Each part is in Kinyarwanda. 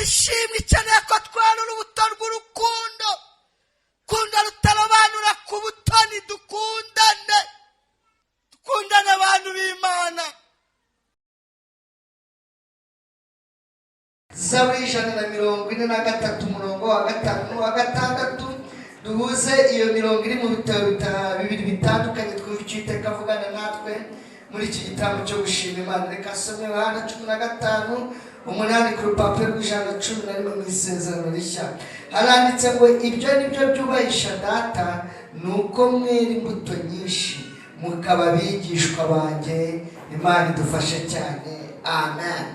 Ishimwe ikeneye ko twera urubuto rw'urukundo, kunda rutarobanura ku butoni. Dukundane, dukundane, abantu b'Imana. Zaburi 143, umurongo wa 5 n'uwa 6. Duhuze iyo mirongo iri mu bitabo bibiri bitandukanye, twumve icyo Uwiteka avugana natwe muri iki gitambo cyo gushima Imana. Reka asome Yohana 15:8, ku rupapuro rw'111 mu Isezerano Rishya. Haranditse ngo: "Ibyo ni byo byubahisha Data, ni uko mwera imbuto nyinshi, mukaba abigishwa banjye." Imana idufashe cyane, amen.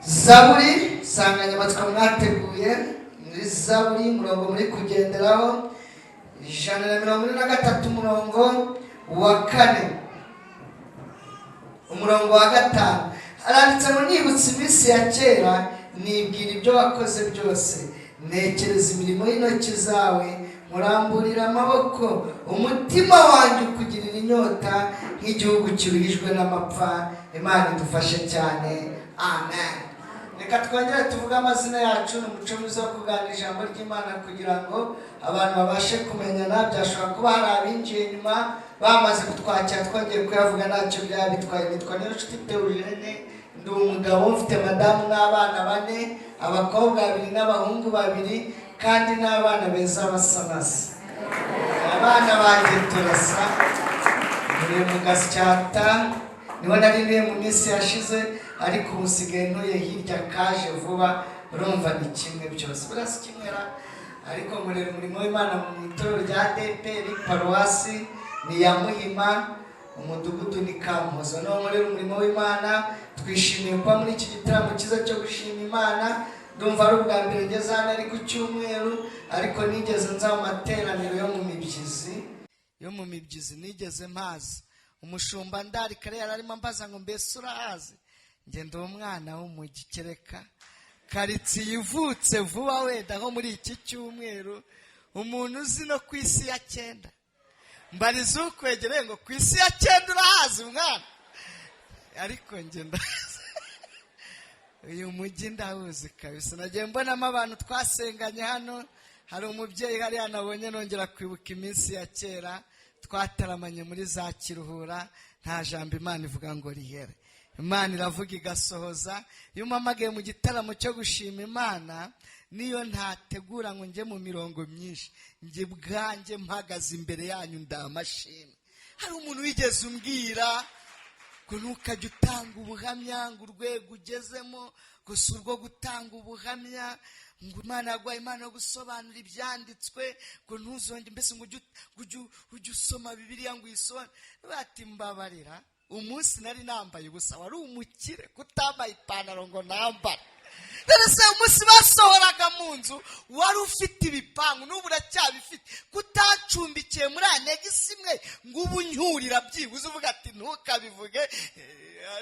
Zaburi, insanganyamatsiko mwateguye muri Zaburi, umurongo muri kugenderaho, 143, umurongo wa 4, umurongo wa 5, haranditse ngo: "Nibutse iminsi ya kera, nibwira ibyo wakoze byose, ntekereza imirimo y'intoki zawe. Muramburira amaboko, umutima wanjye ukugirira inyota nk'igihugu kiruhijwe n'amapfa." Imana idufashe cyane, amen. Reka twongere tuvuge amazina yacu. Ni umuco mwiza wo kuganira ijambo ry'Imana kugira ngo abantu babashe kumenyana. Byashobora kuba hari abinjiye nyuma bamaze kutwakira, twongeye kuyavuga ntacyo byaba bitwaye. Nitwa Niyonshuti Theogene, ndi umugabo, mfite madamu n'abana bane, abakobwa babiri n'abahungu babiri, kandi n'abana beza basa nasa. Abana banjye turasa. Ntuye mu Gasyata, niho nari ntuye mu minsi yashize, ariko ubu nsigaye ntuye hirya kaje vuba. Urumva ni kimwe byose, buriya si kimwe ra? Ariko nkorera umurimo w'Imana mu itorero rya ADEPR, paruwasi ni iya Muhima, umudugudu ni Kamuhoza, niho nkorera umurimo w'Imana. Twishimiye kuba muri iki gitaramo cyiza cyo gushima Imana. Ndumva ari ubwa mbere ngeze hano ari ku cyumweru, ariko nigeze nza mu materaniro yo mu mibyizi. Yo mu mibyizi nigeze mpazi. Umushumba ndari kare yari arimo ambaza ngo: "Mbese urahazi?" Ngenda umwana w'umujyi, kereka karitsiye ivutse vuba, wenda nko muri iki cyumweru. Umuntu uzi no ku isi ya cyenda, mbariza ukwegereye ngo: "Ku isi ya cyenda urahazi, mwana?" Ariko njye ndahazi, uyu mujyi ndawuzi kabisa. Nagiye mbonamo abantu twasenganye hano. Hari umubyeyi hariya nabonye, nongera kwibuka iminsi ya kera twataramanye muri za Kiruhura. Nta jambo Imana ivuga ngo rihere. Imana iravuga igasohoza. Iyo umpamagaye mu gitaramo cyo gushima Imana, niyo ntategura ngo njye mu mirongo myinshi, njye bwanjye mpagaze imbere yanyu ndamashimwe. Hari umuntu wigeze umbwira ngo: "Ntukajye utanga ubuhamya, ngo urwego ugezemo gusa urwo gutanga ubuhamya, ngo Imana yaguhaye impano yo gusobanura ibyanditswe, ngo ntuzongere mbese ngo ujye usoma Bibiliya ngo uyisobanure." Bati: "Mbabarira, umunsi nari nambaye ubusa wari umukire kutambaye ipantaro ngo nambare. None se umunsi basohoraga mu nzu wari ufite ibipangu, n'ubu uracyabifite, kutacumbikiye muri annexe imwe ngo ubu unyurira byibuze uvuga ati ntukabivuge?"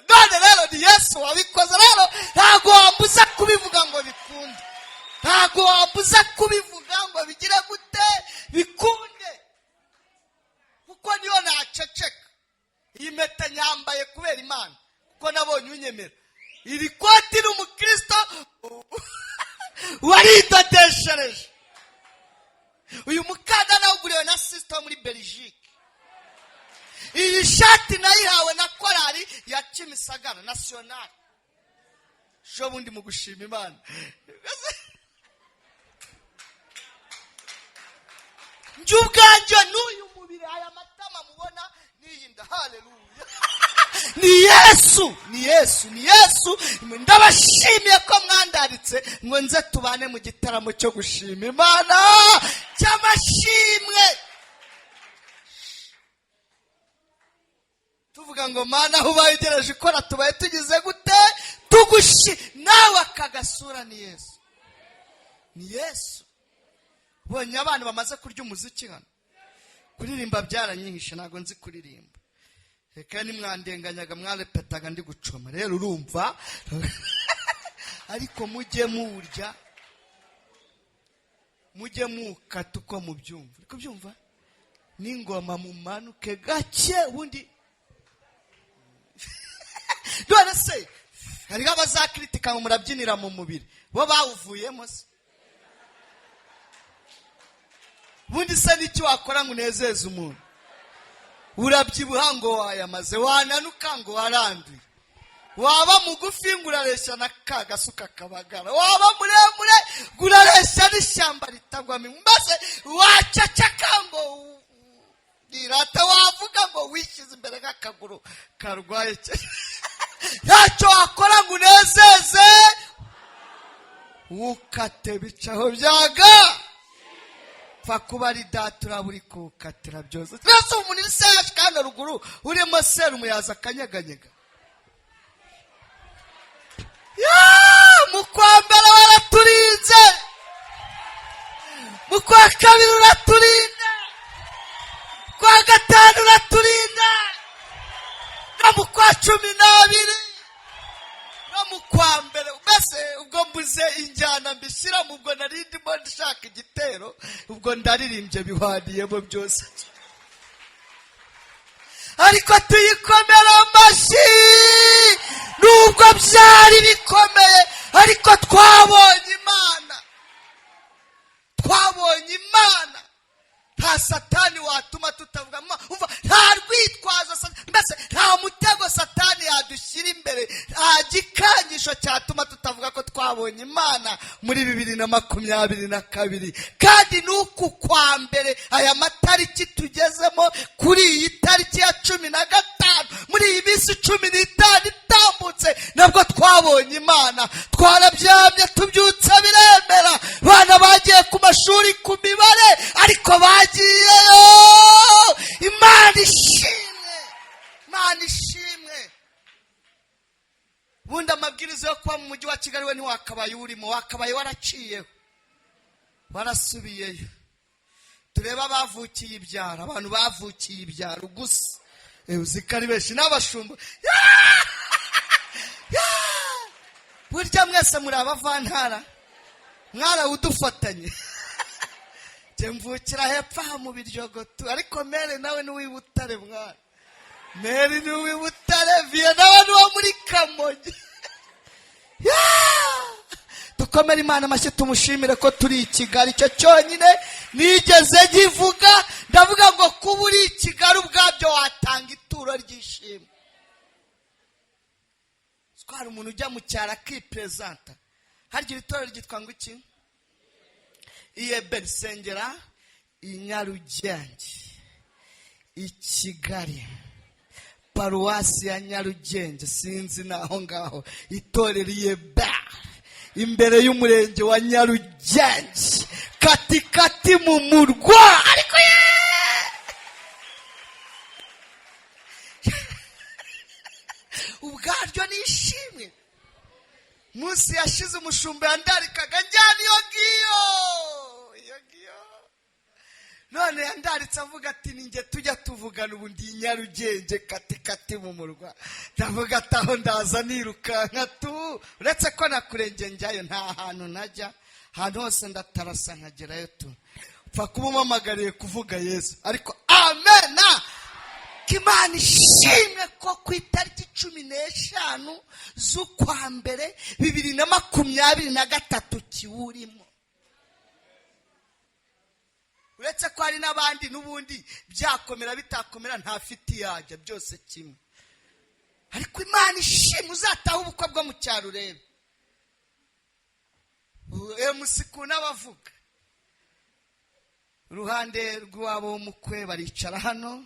None rero ni Yesu wabikoze. Rero ntabwo wambuza kubivuga ngo bikunde, ntabwo wambuza kubivuga ngo bigire gute, bikunde, kuko niyo naceceka. Iyi mpeta nyambaye kubera Imana, kuko nabonye unyemera. Iri koti ni umukristo waridodeshereje. Uyu mukandara nawuguriwe na sister muri Belgique. Iyi shati nayihawe na korali ya Kimisagara National ejo bundi mu gushima Imana. Njye ubwanjye n'uyu mubiri, aya matama mubona n'iyi nda, haleluya, ni Yesu, ni Yesu, ni Yesu. Ndabashimiye ko mwandaritse ngo nze tubane mu gitaramo cyo gushima Imana cy'amashimwe, tuvuga ngo: "Mana, aho ubaye ugereje ikora, tubaye tugize gute tugushi nawe." Aka gasura ni Yesu, ni Yesu. Ubonye abana bamaze kurya umuziki hano, kuririmba byaranyihishe, ntabwo nzi kuririmba. Reka nimwandenganyaga, mwarepetaga ndi gucoma. Rero urumva, ariko mujye muwurya, mujye mukata uko mubyumva. Uri kubyumva n'ingoma, mumanuke gake ubundi. None se Hariho abazakritika ngo murabyinira mu mubiri, bo bawuvuyemo se? Ubundi se n'iki wakora ngo unezeze umuntu? Urabyibuha ngo wayamaze, wananuka ngo waranduye, waba mugufi ngo urareshya na ka gasuka kabagara, waba muremure ngo urareshya n'ishyamba ritagwamo, maze waceceka ngo rirata, wavuga ngo wishyize imbere nk'akaguru karwaye. Ntacyo wakora ngo unezeze. Ukate bicaho byaga, pfa kuba ari data uraba uri kuwukatira byose. Mbese umuntu uri seyashi kandi ruguru urimo serumu yaza akanyeganyega. Mu kwa mbere waraturinze, mu kwa kabiri uraturinda, kwa gatanu uraturinda, no mu kwa 12, no mu kwa mbere. Mbese ubwo mbuze injyana mbishyiramo, ubwo nari ndimo nshaka igitero, ubwo ndaririmbye bihwaniyemo byose, ariko tuyikomera amashyi. Nubwo byari bikomeye, ariko twabonye Imana, twabonye Imana. Nta Satani watuma tutavuga. Umva, nta rwitwazo, mbese nta mutego Satani yadushyira imbere, nta gikangisho cyatuma tutavuga ko twabonye Imana muri 2022. Kandi n'uku kwa mbere, aya matariki tugezemo, kuri iyi tariki ya 15, muri iyi minsi 15 itambutse, nabwo twabonye Imana. Twarabyamye tubyutse biremera. Abana bagiye ku mashuri ku mibare, ariko bagiyeyo. Imana ishimwe, Imana ishimwe. Ubundi amabwiriza yo kuba mu mujyi wa Kigali we ntiwakabaye urimo, wakabaye waraciyeho, warasubiyeyo. Turebe abavukiye ibyaro, abantu bavukiye ibyaro gusa. Uzi ko ari benshi n'abashumba. Burya mwese muri abavantara, mwarawudufatanye. Njye mvukira hepfo aha mu Biryogotu, ariko mere nawe ni uw'i Butare, mwana meri ni uw'i Butare, viye nawe ni uwo muri Kamonyi. Dukomere Imana amashyi, tumushimire ko turi i Kigali. Icyo cyonyine nigeze nkivuga, ndavuga ngo kuba uri i Kigali ubwabyo watanga ituro ry'ishimwe. Twari umuntu ujya mu cyaro akiperezanta. Harya iri torero ryitwa ngo iki? Iyeberi sengera i Nyarugenge, i Kigali, paruwasi ya Nyarugenge, sinzi naho ngaho, itorero Iyeberi, imbere y'umurenge wa Nyarugenge, katikati mu murwa. Ariko ye, ubwaryo ni ishimwe. Munsi yashize umushumba yandarikaga njyana iyo ngiyo, iyo ngiyo. None yandaritse avuga ati ninjye tujya tuvugana, ubu ndi i Nyarugenge katikati mu murwa. Ndavuga ati aho ndaza nirukanka tu, uretse ko nakurenge njyayo, nta hantu ntajya, ahantu hose ndatarasa nkagerayo tu, upfa kuba umpamagariye kuvuga Yesu. Ariko amena, ko Imana ishimwe ko ku itariki 15 z'ukwa mbere 2023 kiwurimo, uretse ko hari n'abandi n'ubundi byakomera bitakomera ntafite iyajya byose kimwe. Ariko Imana ishimwe. Uzataha ubukwe bwo mu cyaro urebe emusiku n'abavuga uruhande rw'iwabo w'umukwe baricara hano,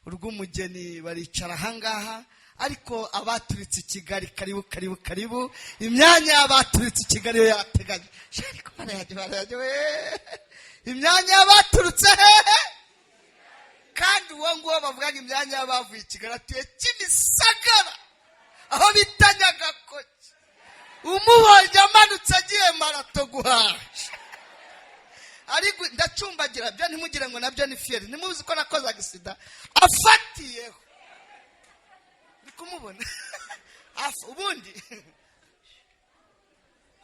urw'umugeni baricara ahangaha, ariko abaturitse i Kigali, karibu karibu karibu. Imyanya y'abaturitse i Kigali yo yateganye. Ariko barayajya barayajya we, imyanya y'abaturutse hehe? Kandi uwo nguwo bavugaga imyanya y'abavuye i Kigali atuye Kimisagara, aho bita Nyagakoki. Umubonye amanutse agiye marato guhaha, ariko ndacumbagira byo, ntimugire ngo nabyo ni fierté. Ntimuzi ko nakoze agisida afatiyeho, uri kumubona. Ubundi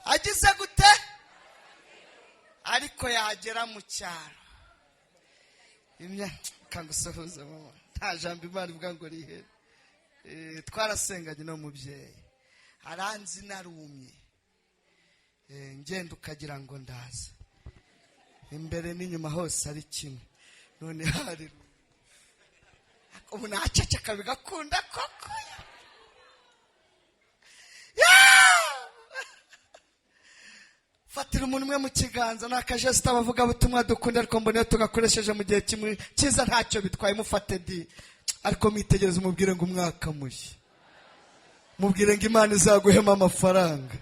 agize gute? Ariko yagera mu cyaro, kangusuhuza mama, nta jambo Imana ivuga ngo rihere. Twarasenganye no mubyeyi. Aranzi narumye. Ngenda ukagira ngo ndaza imbere n'inyuma hose ari kimwe. None hari ubu naceceka bigakunda koko. Yeah! Fatira umuntu umwe mu kiganza. Ni akajesita abavugabutumwa dukunda, ariko mbona iyo tugakoresheje mu gihe kimwe cyiza ntacyo bitwaye. Mufate di, ariko mwitegereze, umubwire ngo umwaka mushya, mubwire ngo Imana izaguhema amafaranga.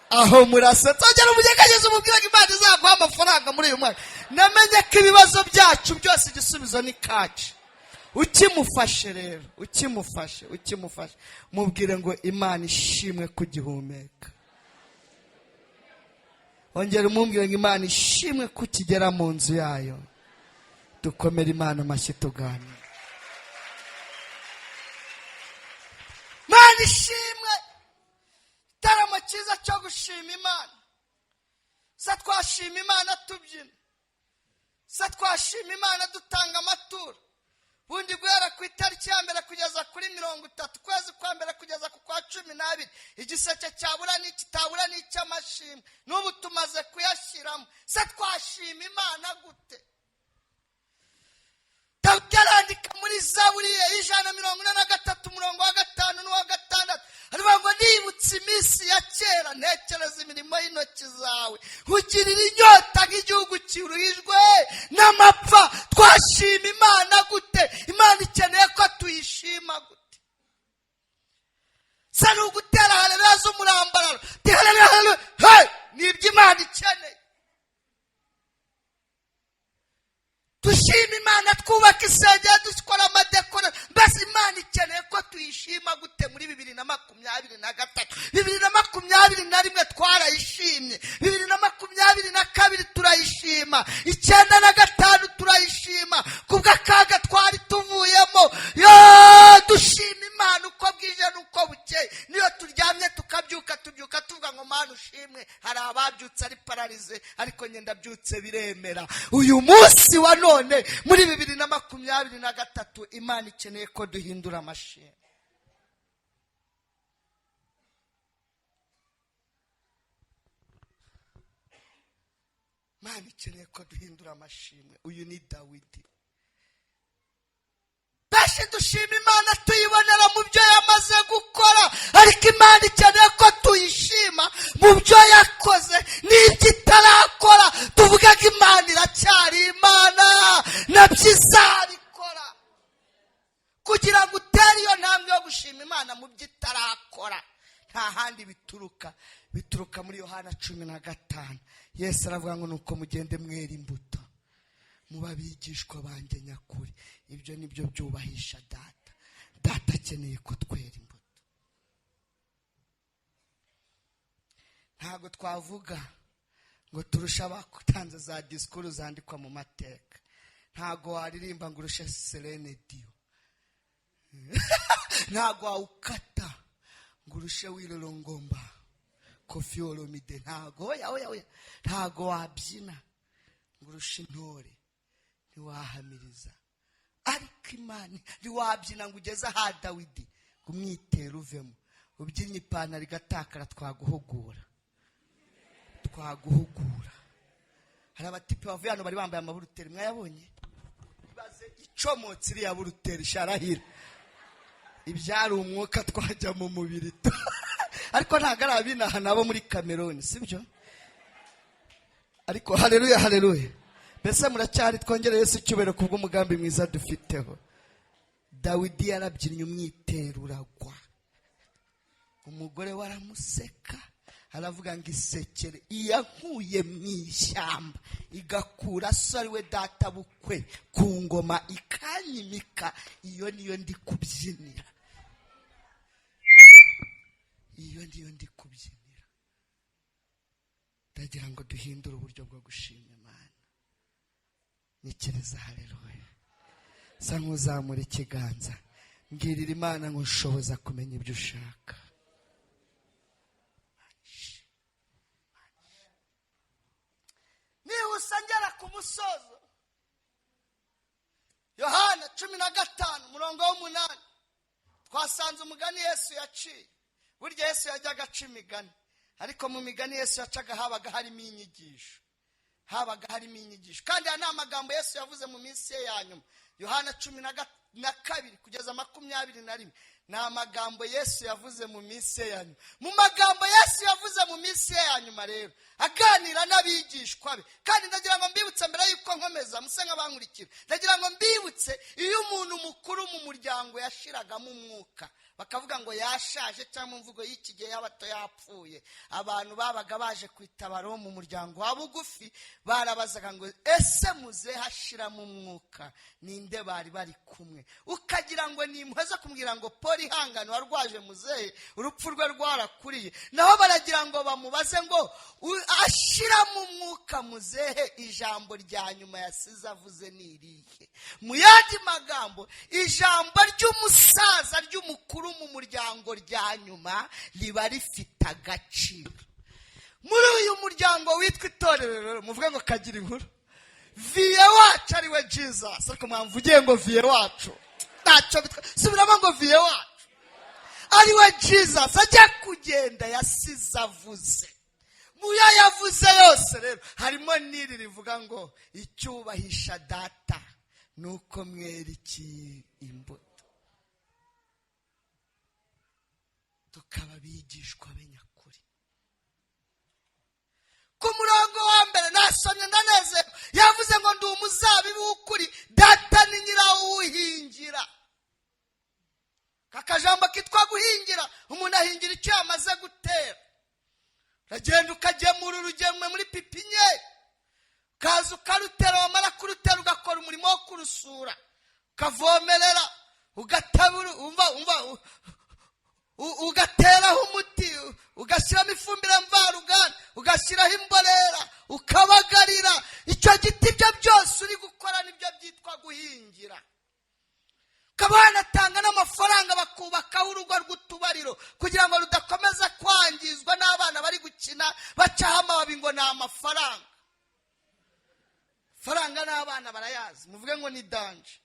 Aho murasetsa. Ongera umunyeganyeze, umubwire ngo Imana izaguha amafaranga muri uyu mwaka. Namenye ko ibibazo byacu byose igisubizo ni cash. Ukimufashe rero, ukimufashe, ukimufashe, mubwire ngo Imana ishimwe kugihumeka. Ongera umubwire ngo Imana ishimwe kukigera mu nzu yayo. Dukomere Imana amashyi, tuganira. Imana ishimwe. Igitaramo cyiza cyo gushima Imana. Se twashima Imana tubyina? Se twashima Imana dutanga amaturo? Bundi guhera ku itariki ya 1 kugeza kuri 30, ukwezi kwa mbere kugeza ku kwa 12, igiseke cyabura n'ikitabura n'icy'amashimwe. N'ubu tumaze kuyashyiramo. Se twashima Imana gute? Dawidi arandika muri Zaburi ye 143, umurongo wa 5 n'uwa 6, aravuga ngo: "Nibutse iminsi ya kera, ntekereza imirimo y'intoki zawe, ugirira inyota nk'igihugu kiruhijwe n'amapfa." Twashima Imana gute? Imana ikeneye ko tuyishima gute? Se ni ugutera haleluya z'umurambararo? Haleluya, haleluya, hey! Ni ibyo Imana ikeneye? Dushima Imana twubaka insengero, dukora amadekora? Mbese Imana ikeneye ko tuyishima gute muri 2023? 2021 twarayishimye, 2022 turayishima, 95 turayishima kubw'akaga twari tuvuyemo. Yo dushima Imana uko bwije n'uko bukeye. Niyo turyamye tukabyuka, tubyuka tuvuga ngo: "Mana ushimwe." Hari ababyutse ari paralysé, ariko ngenda byutse biremera. Uyu munsi wa none muri 2023, Imana ikeneye ko duhindura amashimwe. Imana ikeneye ko duhindura amashimwe. Uyu ni Dawidi. Benshi dushima Imana tuyibonera mu byo yamaze gukora, ariko Imana ikeneye ko tuyishima mu byo yakoze n'ibyo itarakora. Tuvuga ko Imana iracyari Imana, nabyo izabikora. Kugira ngo utere iyo ntambwe yo gushima Imana mu byo itarakora, nta handi bituruka, bituruka muri Yohana 15. Yesu aravuga ngo: "Nuko mugende mwera imbuto, muba abigishwa banjye nyakuri. Ibyo ni byo byubahisha Data." Data akeneye ko twera imbuto. Ntabwo twavuga ngo turushe abatanze za disikuru zandikwa mu mateka. Ntabwo waririmba ngo urushe Celine Dion. Ntabwo wawukata ngo urushe Willy Ngomba, Koffi Olomide. Ntabwo, oya, oya, oya. Ntabwo wabyina ngo urushe intore. Ntiwahamiriza. Ariko Imana, ntiwabyina ngo ugeze aha Dawidi ngo umwitero uvemo, ubyinnye ipantaro igatakara. Twaguhugura, twaguhugura. Hari abatipe bavuye hano bari bambaye amaburuteri, mwayabonye? Ibaze icomotse iriya buruteri, sharahira ibyari umwuka twajya mu mubiri. Ariko ntabwo ari abinaha, nabo muri Kameruni, sibyo? Ariko haleluya, haleluya. Mbese muracyari? Twongere Yesu icyubahiro kubw'umugambi mwiza dufiteho. Dawidi yarabyinnye umwitero uragwa, umugore we aramuseka, aravuga ngo: "Isekere iyankuye mu ishyamba, igakura so ari we data bukwe ku ngoma, ikanyimika, iyo niyo ndi kubyinira, iyo niyo ndi kubyinira." Ndagira ngo duhindure uburyo bwo gushima Imana. Nyikiriza haleluya. Sa nk'uzamura ikiganza, mbwirira Imana ngo: "Nshoboza kumenya ibyo ushaka." Nihuse ngera ku musozo. Yohana 15, umurongo w'8, twasanze umugani Yesu yaciye. Burya Yesu yajyaga aca imigani, ariko mu migani Yesu yacaga habaga harimo inyigisho, habaga harimo inyigisho. Kandi aya ni amagambo Yesu yavuze mu minsi ye ya nyuma. Yohana 12 kugeza 21 ni amagambo Yesu yavuze mu minsi ye ya nyuma. Mu magambo Yesu yavuze mu minsi ye ya nyuma rero, aganira n'abigishwa be. Kandi ndagira ngo mbibutse mbere y'uko nkomeza, muse nk'abankurikira, ndagira ngo mbibutse, iyo umuntu mukuru mu muryango yashiragamo umwuka, bakavuga ngo yashaje, cyangwa mu mvugo y'iki gihe y'abato yapfuye, abantu babaga baje kwitabara bo mu muryango wa bugufi barabazaga ngo: "Ese muzehe ashiramo umwuka, ninde bari bari kumwe?" Ukagira ngo ni impuhwe zo kumubwira ngo: "Paul, ihangane, warwaje muzehe, urupfu rwe rwarakuriye." Naho baragira ngo bamubaze ngo: "Ashiramo umwuka muzehe, ijambo rya nyuma yasize avuze ni irihe?" Mu yandi magambo, ijambo ry'umusaza, ry'umukuru mu muryango rya nyuma riba rifite agaciro. Muri uyu muryango witwa itorero rero, muvuge ngo kagira inkuru, vieux wacu ari we Jesus. Ariko mwamvugiye ngo vieux wacu ntacyo bitwa. Subiramo ngo vieux wacu ari we Jesus, ajya kugenda yasize avuze. Mu yo yavuze yose rero harimo n'iri rivuga ngo: "Icyubahisha Data ni uko mwera iki? Imbuto." Tukaba abigishwa be nyakuri. Ku murongo wa mbere nasomye ndanezerwa. Yavuze ngo: "Ndi umuzabibu w'ukuri, Data ni nyirawuhingira." Aka kajambo kitwa guhingira, umuntu ahingira icyo yamaze gutera. Uragenda ukagemura urugemwe muri pépinière, ukaza ukarutera, wamara kurutera ugakora umurimo wo kurusura, ukavomerera, ugatabura, umva umva, ugateraho umuti, ugashyiramo ifumbire mvaruganda, ugashyiraho imborera, ukabagarira icyo giti. Ibyo byose uri gukora nibyo byitwa guhingira. Ukaba wanatanga n'amafaranga bakubakaho urugo rw'utubariro kugira ngo rudakomeza kwangizwa n'abana bari gukina bacaho amababi ngo ni amafaranga. Faranga n'abana barayazi, muvuge ngo ni danger.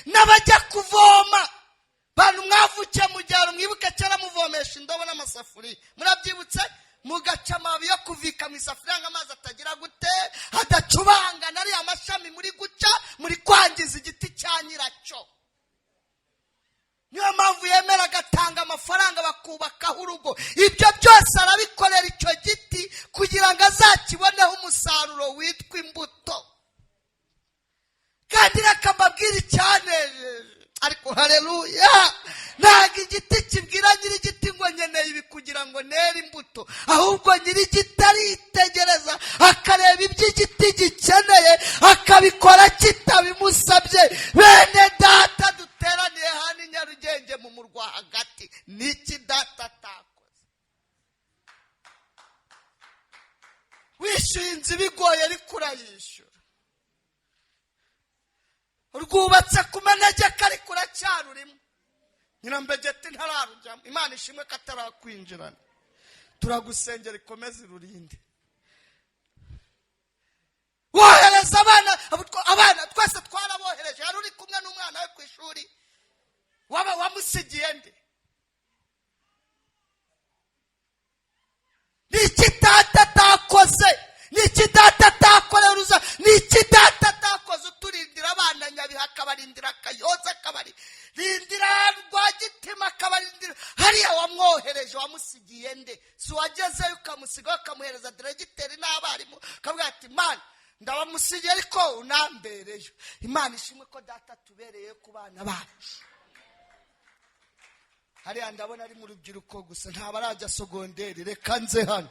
N'abajya kuvoma, bantu mwavukiye mu byaro, mwibuke kera muvomesha indobo n'amasafuriya, murabyibutse? Mugaca amababi yo kuvika mu isafuriya ngo amazi atagira gute? Adacubangana. Ariya mashami muri guca, muri kwangiza igiti cya nyiracyo. Niyo mpamvu yemera agatanga amafaranga bakubakaho urugo. Ibyo byose arabikorera icyo giti kugira ngo azakiboneho umusaruro witwa imbuto. Kandi reka mbabwire icyanejeje, ariko hareruya, ntabwo igiti kibwira nyir'igiti ngo: "Nkeneye ibi kugira ngo nere imbuto." Ahubwo nyir'igiti aritegereza, akareba ibyo igiti gikeneye, akabikora kitabimusabye. Bene Data duteraniye hano i Nyarugenge mu murwa hagati, niki Data atakoze? Wishyuye inzu bigoye, ariko urayishyura. Rwubatse ku manegeka, ariko uracyarurimo. Nyirambegeti ntararujyamo, Imana ishimwe ko atarakwinjirana. Turagusengera ikomeze irurinde. Wohereza abana, abana twese twarabohereje. Hari uri kumwe n'umwana we ku ishuri waba wamusigiye nde? Ni iki Data atakoze? Ni iki Data atakorera uruza? Ni iki Data atakoze? Uturindira abana Nyabihu, akabarindira Kayonza, akabarindira Rwagitima, akabarindira hariya. Wamwohereje wamusigiye nde? Si wagezeyo ukamusiga, ukamuhereza diregiteri n'abarimu, ukavuga ati: "Mani, ndabamusigiye, ariko unambereyo." Imana ishimwe ko Data tubereye ku bana bacu. Hariya ndabona ari mu rubyiruko gusa, ntabwo arajya secondaire. Reka nze hano.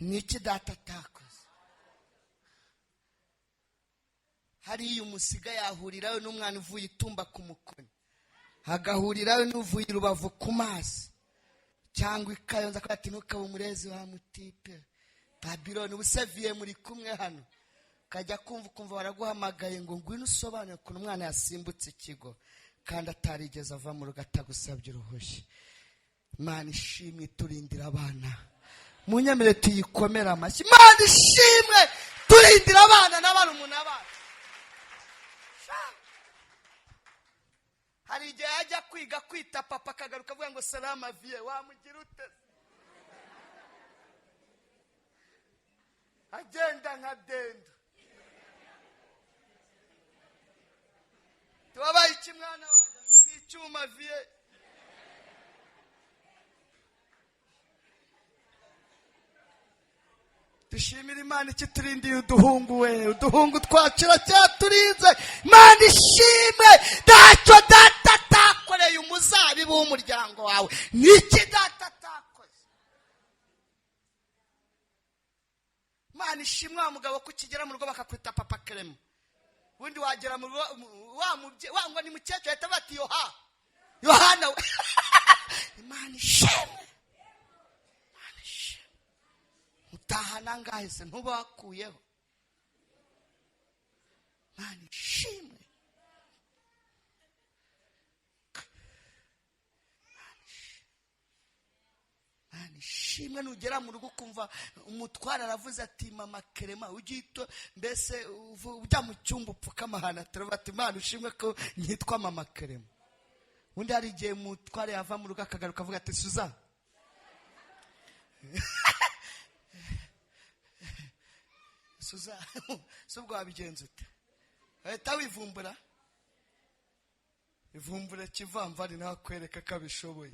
Ni iki Data atakoze? Hariya umusiga yahurirayo n'umwana uvuye Itumba ku Mukoni, agahurirayo n'uvuye i Rubavu ku mazi cyangwa i Kayonza, akavuga ati: "Ntukabe umurezi wa mutipe Babiloni." Ubuseviye muri kumwe hano, ukajya kumva ukumva baraguhamagaye ngo: "Ngwino usobanure ukuntu umwana yasimbutse ikigo kandi atarigeze ava mu rugo atagusabye uruhushya." Imana ishimwe turindira abana. Munyemere tuyikomere amashyi. Imana ishimwe turindira abana n'abarumuna bacu. Hari igihe ajya kwiga kwita papa, akagaruka avuga ngo salama vieux. Wamugira ute? Agenda nka dendo. Tubabaye iki mwana wanjye? Ni icyuma vieux. Dushimira Imana ikiturindiye uduhungu we, uduhungu twacu iracyaturinze. Imana ishimwe. Ntacyo data atakoreye umuzabibu w'umuryango wawe. Niki data atakoze? Imana ishimwe. Wa mugabo ko ukigera mu rugo bakakwita papa Kerema, ubundi wagera mu rugo wa mubye wa ngo ni mukecuru, ahita bati yoha Yohana we. Imana ishimwe, Imana ishimwe. Utahana ngahe se? Ntuba wakuyeho. Imana ishimwe, Imana ishimwe. Nugera mu rugo ukumva umutware aravuze ati mama Kerema, ujye uhita mbese ujya mu cyumba upfukama ahantu atari, ati Imana ushimwe ko nkitwa mama Kerema. Ubundi hari igihe umutware yava mu rugo akagaruka avuga ati Suza, Suza, si ubwo wabigenza ute? Ahita wivumbura ivumbura kivamvari, nawe akwereka ko abishoboye.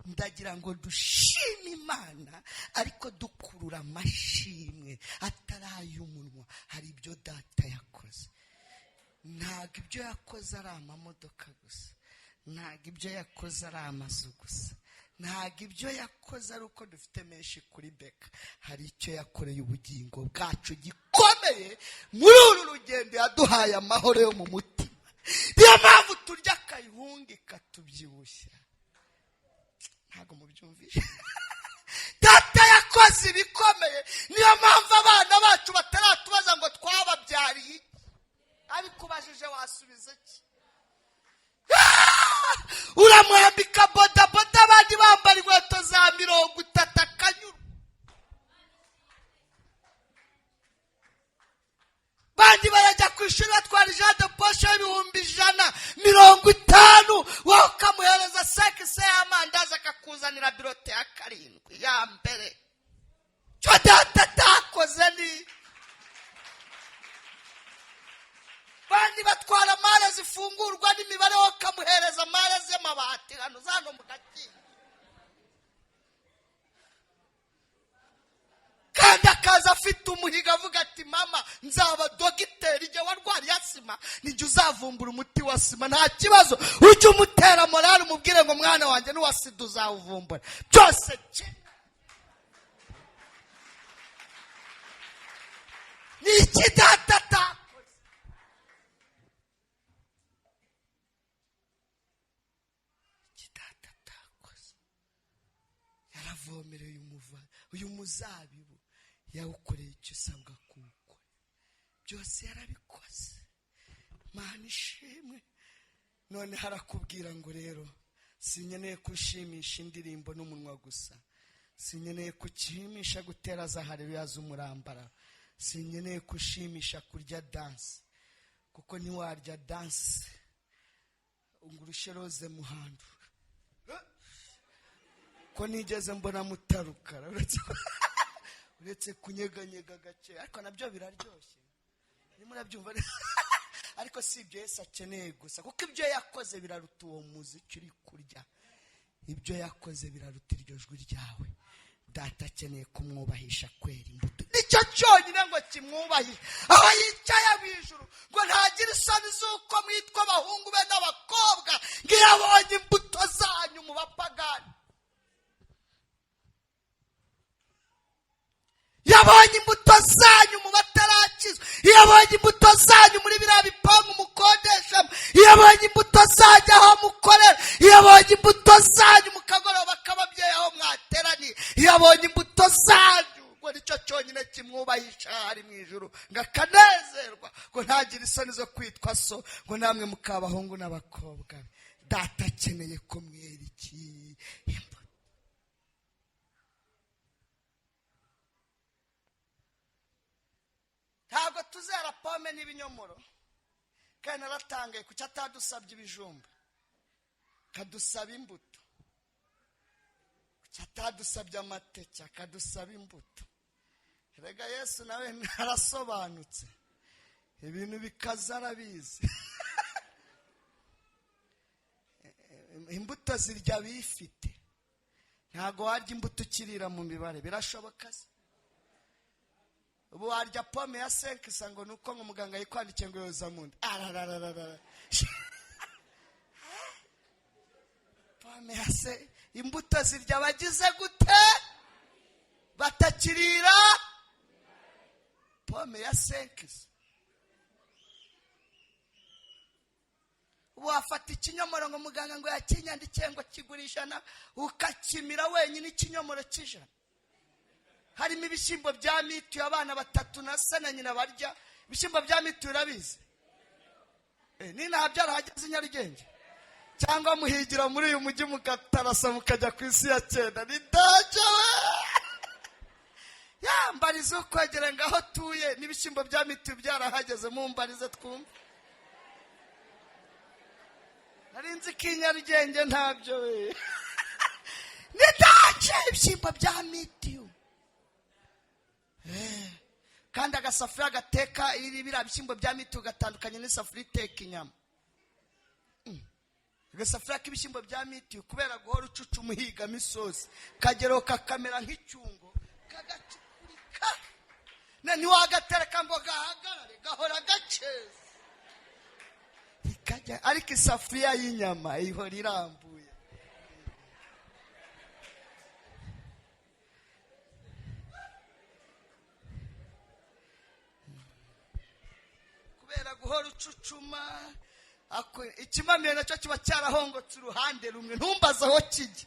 Ndagira ngo dushime Imana, ariko dukurura amashimwe atari ay'umunwa. Hari ibyo data yakoze. Ntabwo ibyo yakoze ari amamodoka gusa, ntabwo ibyo yakoze ari amazu gusa, ntabwo ibyo yakoze ari uko dufite menshi kuri beka. Hari icyo yakoreye ubugingo bwacu gikomeye muri uru rugendo. Yaduhaye amahoro yo mu mutima, niyo mpamvu turya akayihunga ikatubyibushya. Ntabwo mubyumvishe. Data yakoze ibikomeye, niyo mpamvu abana bacu bataratubaza ngo twababyariye iki. Abikubajije wasubiza iki? Uramwambika bodaboda, abandi bambara inkweto za 30, akanyurwa. Bandi barajya ku ishuri batwara ijana de poshe y'ibihumbi 150, wowe ukamuhereza sekise y'amandazi, akakuzanira birote ya 7 ya mbere. Cyo data atakoze ni bandi batwara mare zifungurwa n'imibare, wowe ukamuhereza mare z'amabati hano zano mu gakingo, kandi akaza afite umuhigo avuga ati mama nzaba dogiteri, igihe warwariye asima nijye uzavumbura umuti wa sima. Nta kibazo, ujye umutera morale, umubwire ngo mwana wanjye n'uwa sida uzawuvumbura byose. Ni iki data atakoze? Iki data atakoze? Yaravomereye uyu muzabibu, yawukoreye icyo usabwa kuwukora, byose yarabikoze. Mana ishimwe. None harakubwira ngo rero sinkeneye kushimisha indirimbo n'umunwa gusa, sinkeneye kushimisha gutera za haleluya z'umurambara, sinkeneye kushimisha kurya danse, kuko ntiwarya danse ngo urushe Rose Muhando, ko nigeze mbona mutarukara uretse kunyeganyega gake, ariko nabyo biraryoshye, murabyumva. Ariko si ibyo Yesu akeneye gusa, kuko ibyo yakoze biraruta uwo muziki uri kurya, ibyo yakoze biraruta iryo jwi ryawe. Data akeneye kumwubahisha kwera imbuto, nicyo cyonyine ngo kimwubahishe aho yicaye mu ijuru, ngo ntagire isoni z'uko mwitwa abahungu be n'abakobwa, ngo iyo abonye imbuto zanyu mu bapagani, yabonye imbuto zanyu mu batarakizwa, iyo abonye imbuto zanyu muri biriya bipangu mukodeshamo, iyo abonye imbuto zanyu aho mukorera, iyo abonye imbuto zanyu mu kagoroba k'ababyeyi aho mwateraniye, iyo abonye imbuto zanyu, ngo nicyo cyonyine kimwubahisha ari mu ijuru, ngo akanezerwa, ngo ntagire isoni zo kwitwa so, ngo namwe mukabahungu n'abakobwa. Data akeneye ko mwera iki? Imbuto. Ntabwo tuzera pome n'ibinyomoro, Kandi naratangaye, kuki atadusabye ibijumba, akadusaba imbuto? Kuki atadusabye amateke, akadusaba imbuto? Rega Yesu nawe ntarasobanutse, ibintu bikaza arabizi. Imbuto zirya bifite. Ntabwo warya imbuto ukirira mu mibare, birashoboka se? Ubu warya pome ya 500 ngo ni uko ngo muganga yikwandikiye ngo yoza mu nda? Ararararara, pome ya se! Imbuto zirya abagize gute? Batakirira. Pome ya 500! Wafata ikinyomoro ngo muganga ngo yakinyandikiye ngo kigura 100, ukakimira wenyine ikinyomoro cy'100, harimo ibishyimbo bya mituyu abana batatu na se na nyina barya. Ibishyimbo bya mituyu urabizi? Ninaha byarahageze i Nyarugenge, cyangwa muhigira muri uyu mujyi mukatarasa mukajya ku isi ya cyenda? Ni danger we! Yambarize ukwegera ngo aho tuye n'ibishyimbo bya mituyu byarahageze, mumbarize twumve. Nari nzi ko i Nyarugenge ntabyo we. Ni danger, ibishyimbo bya mituyu. Kandi agasafuriya gateka iri biriya bishyimbo bya mituyu gatandukanye n'isafuriya iteka inyama. Agasafuriya k'ibishyimbo bya mituyu, kubera guhora ucuca umuhigamo isosi, kageraho kakamera nk'icyungo, kagacukurika. Ntiwagatereka ngo gahagarare, gahora gaceza ikajya. Ariko isafuriya y'inyama ihora irambuye. Kubera guhora ucucuma, ikimamiyo nacyo kiba cyarahongotse uruhande rumwe, ntumbaze aho kijya.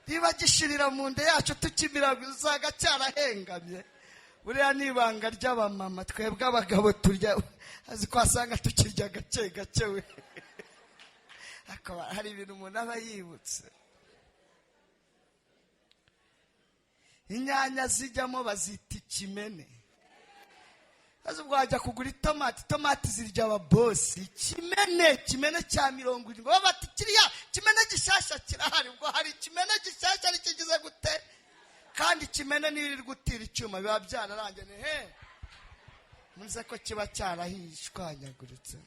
Niba gishirira mu nda yacu tukimira, usanga cyarahengamye. Buriya ni ibanga ry'abamama, twebwe abagabo turya azi ko wasanga tukirya gake gake we. Hakaba hari ibintu umuntu aba yibutse. Inyanya zijyamo bazita ikimene. Maze ubwo wajya kugura itomati, itomati zirya ababosi. Ikimene, ikimene cya 70, baba bati kiriya kimene gishyashya kirahari. Ubwo hari ikimene gishyashya aricyo kigize gute? Kandi ikimene niwirirwa utira icyuma biba byararangiye. Ni he muze ko kiba cyarahishwanyaguritse.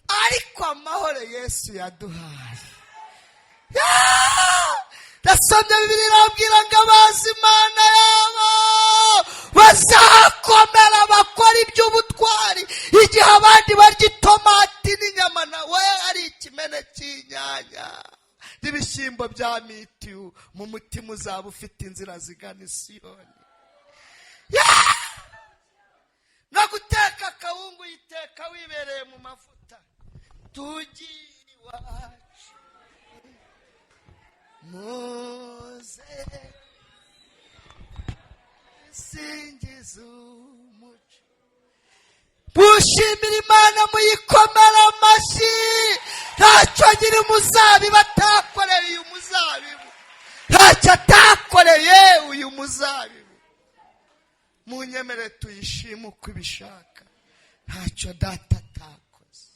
Ariko amahoro Yesu yaduhaye, ndasomye Bibiliya irambwira ngo abazi Imana yabo bazakomera bakora iby'ubutwari. Igihe abandi barya itomati n'inyama, nawe ari ikimene cy'inyanya n'ibishyimbo bya mituyu, mu mutima uzaba ufite inzira zigana Isiyoni. No guteka akawungu uyiteka wibereye mu mavuta. Tugiye iwacu, muze singiza umuco, mushimira Imana, muyikomera amashyi. Ntacyo nyiri umuzabibu atakoreye uyu muzabibu, ntacyo atakoreye uyu muzabibu. Munyemere tuyishime uko ibishaka. Ntacyo data atakoze,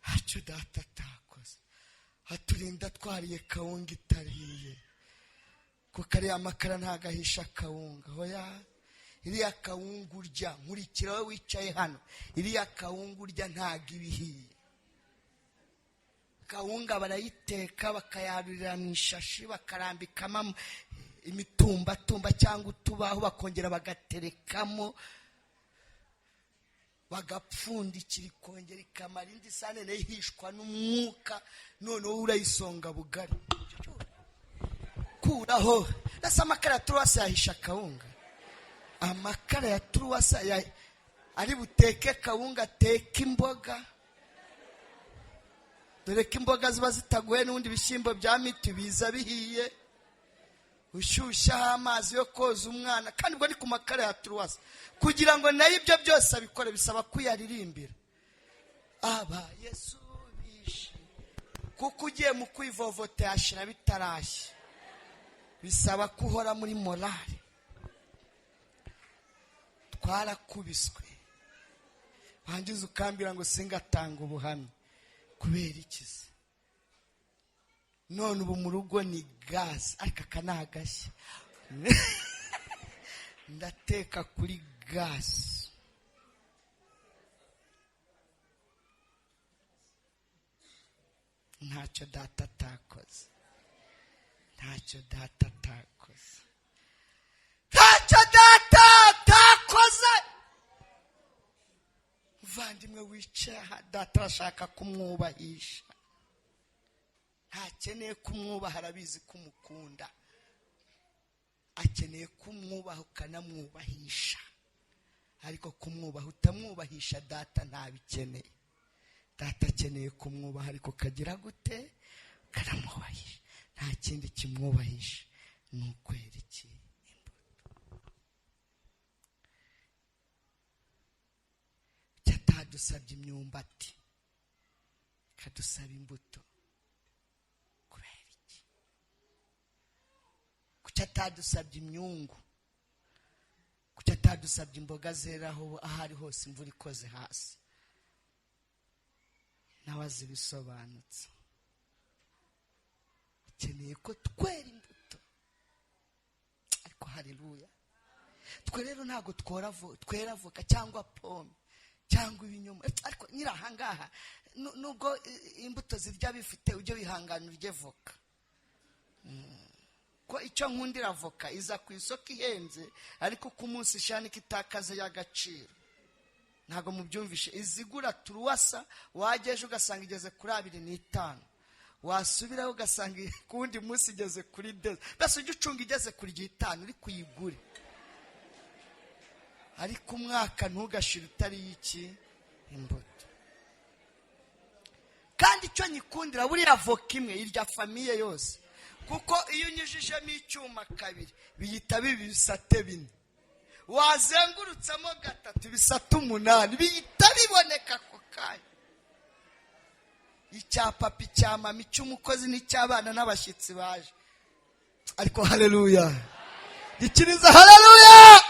ntacyo data atakoze. Aturinda twariye kawunga itariye, kuko ariya makara ntagahisha kawunga. Hoya, iriya kawunga urya, nkurikira wowe wicaye hano, iriya kawunga urya ntago iba ihiye. Kawunga barayiteka, bakayarurira mu ishashi, bakarambikamo imitumbatumba cyangwa utubaho, bakongera bagaterekamo, bagapfundikira, ikongera ikamara indi sahane, nayo ihishwa n'umwuka. Noneho urayisonga bugari, kuraho. Ndetse amakara ya turuwasi yahisha kawunga? Amakara ya turuwasi ari buteke kawunga, ateke imboga? Dore ko imboga ziba zitaguye, n'ubundi ibishyimbo bya miti biza bihiye. Ushyushyaho amazi yo koza umwana, kandi ubwo ni ku makara ya turuwasi. Kugira ngo nayo ibyo byose abikore, bisaba kuyaririmbira aba Yesu bishe, kuko ugiye mu kwivovota yashira bitarashya. Bisaba ko uhora muri morale. Twarakubiswe. Wangiza ukambwira ngo singatanga ubuhamya. Kubera iki se? None ubu mu rugo ni gaze, ariko aka ni agashya. Ndateka kuri gaze. Ntacyo data atakoze, ntacyo data atakoze, ntacyo data atakoze. Muvandimwe wicaye aha, data arashaka kumwubahisha. Ntakeneye kumwubaha, arabizi ko umukunda. Akeneye kumwubaha ukanamwubahisha, ariko kumwubaha utamwubahisha data ntabikeneye. Data akeneye kumwubaha, ariko ukagira gute? Ukanamwubahisha. Nta kindi kimwubahisha ni ukwera iki? Imbuto. Icyo atadusabye imyumbati, ikadusaba imbuto. Kubera iki? Kuki atadusabye imyungu? Kuki atadusabye imboga zeraho aho ari hose imvura ikoze hasi? Nawe azi ibisobanutse. Akeneye ko twera imbuto. Ariko haleluya, twe rero ntabwo twera avoka cyangwa pome cyangwa ibinyomoro. Ariko nyiri ahangaha, nubwo imbuto zirya bifite, ujye wihangana urye voka. Ko icyo nkundira avoka, iza ku isoko ihenze, ariko ku munsi ishanika itakaze y'agaciro. Ntabwo mubyumvishe. Izigura turuwasa, wajya ejo ugasanga igeze kuri 2.5, wasubiraho ugasanga ku wundi munsi igeze kuri 2. Mbese ujye ucunga igeze kuri 5 uri kuyigure, ariko umwaka ntugashire utari iki? Imbuto. Kandi icyo nyikundira, buriya avoka imwe irya famille yose, kuko iyo unyujijemo icyuma kabiri biyita biba ibisate 4, wazengurutsamo gatatu ibisate 8 bihita biboneka ako kanya: icya papa, icya mama, icy'umukozi n'icy'abana n'abashyitsi baje. Ariko haleluya, gikiriza haleluya.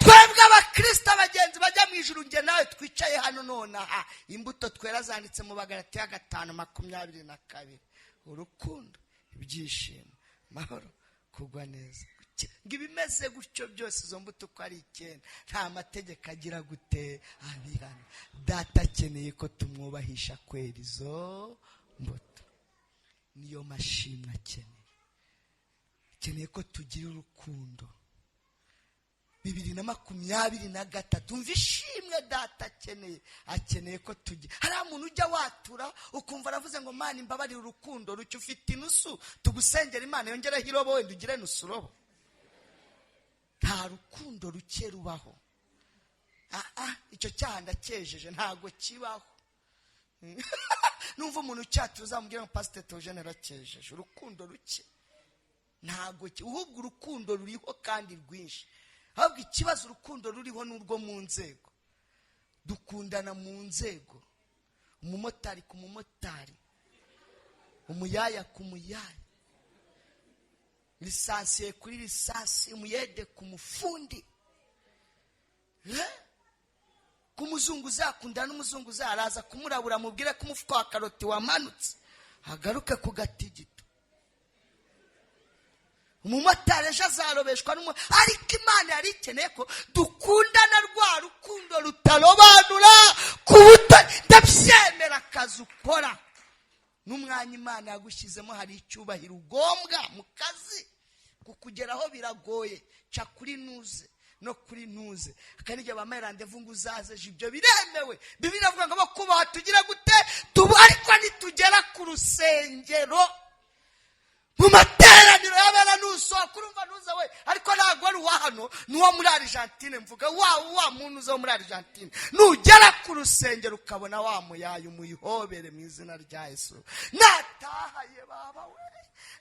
Twebwe abakristo, abagenzi bajya mu ijuru, njye nawe twicaye hano nonaha, imbuto twera zanditse mu Bagalatiya 5:22: urukundo, ibyishimo, amahoro, kugwa neza. Ngo ibimeze gutyo byose, izo mbuto uko ari 9, nta mategeko agira gute? Abihana. Data akeneye ko tumwubahisha kwera izo mbuto. Niyo mashimwe akeneye. Akeneye ko tugira urukundo. 2023, umva ishimwe data akeneye. Akeneye ko tugira. Hari umuntu ujya watura ukumva aravuze ngo: "Mana, imbabarire urukundo rucyo." Ufite inusu, tugusengera Imana yongereho irobo, wenda ugire nusu robo. Nta rukundo ruke rubaho. Icyo cyaha ndacyejeje, ntabwo kibaho. Numva umuntu ucyatura uzamubwira ngo: "Pasiteri Theogene aracyejeje urukundo ruke." Ntabwo, ahubwo urukundo ruriho kandi rwinshi. Ahubwo ikibazo, urukundo ruriho n'urwo mu nzego. Dukundana mu nzego: umumotari ku mumotari, umuyaya ku muyaya, licencié kuri licencié, umuyede ku mufundi, ku muzungu uzakundana n'umuzungu, araza kumurabura, amubwire ko umufuka wa karoti wamanutse, agaruke ku gatigito. Umumotari ejo azarobeshwa. Ariko Imana yari ikeneye ko dukundana rwa rukundo rutarobanura ku butoni. Ndabyemera, akazi ukora n'umwanya Imana yagushyizemo, hari icyubahiro ugombwa mu kazi. Kukugeraho biragoye, ca kuri nuze no kuri ntuze, akandi igihe bamaye rendez-vous ngo uzaze ejo. Ibyo biremewe. Bibiliya iravuga ngo kubaha tugire gute? Tubu. Ariko nitugera ku rusengero, mu materaniro y'abera, nusohoka urumva ntuze we, ariko ntabwo ari uwa hano, ni uwo muri Argentine. Mvuga wa muntu uza wo muri Argentine. Nugera ku rusengero ukabona wa muyaye, umuyihobere mu izina rya Yesu. Natahaye baba we,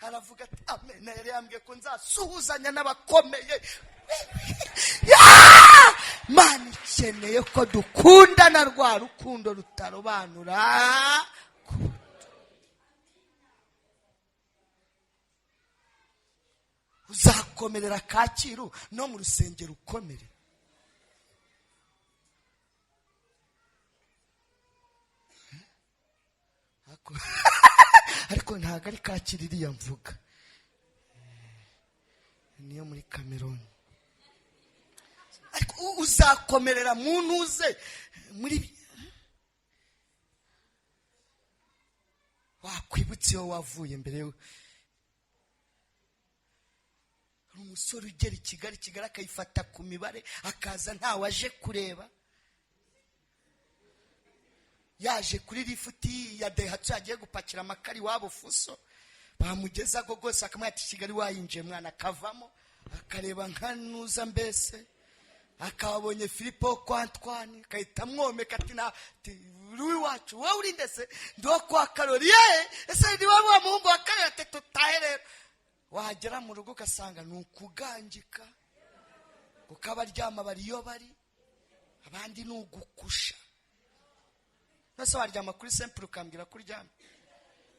aravuga ati: "Amen, yari yambwiye ko nzasuhuzanya n'abakomeye." Mana ikeneye ko dukundana rwa rukundo rutarobanura ku buto. Uzakomerera Kacyiru, no mu rusengero ukomere. Ariko ntabwo ari Kacyiru iriya mvuga, niyo muri Kameruni. Ariko uzakomerera mu ntuze muri wakwibutse iyo wavuye mbere. Hari umusore ugera i Kigali, Kigali akayifata ku mibare, akaza ntawe aje kureba, yaje kuri lifuti ya Daihatsu, yagiye gupakira amakara iwabo fuso, bamugezago rwose akamubwira ati Kigali wayinjiye mwana, akavamo akareba nka nuza, mbese akabonye Filipo kwa Antoine, akahita amwomeka ati na uri iwacu wowe uri ndetse ndi uwo kwa Karori, ye ese ni wowe wa muhungu wa Karori? Ati tutahe rero. Wagera mu rugo ugasanga ni ukugangika, kuko abaryama bari iyo bari, abandi ni ugukusha. Nose waryama kuri simple ukambwira ko uryama,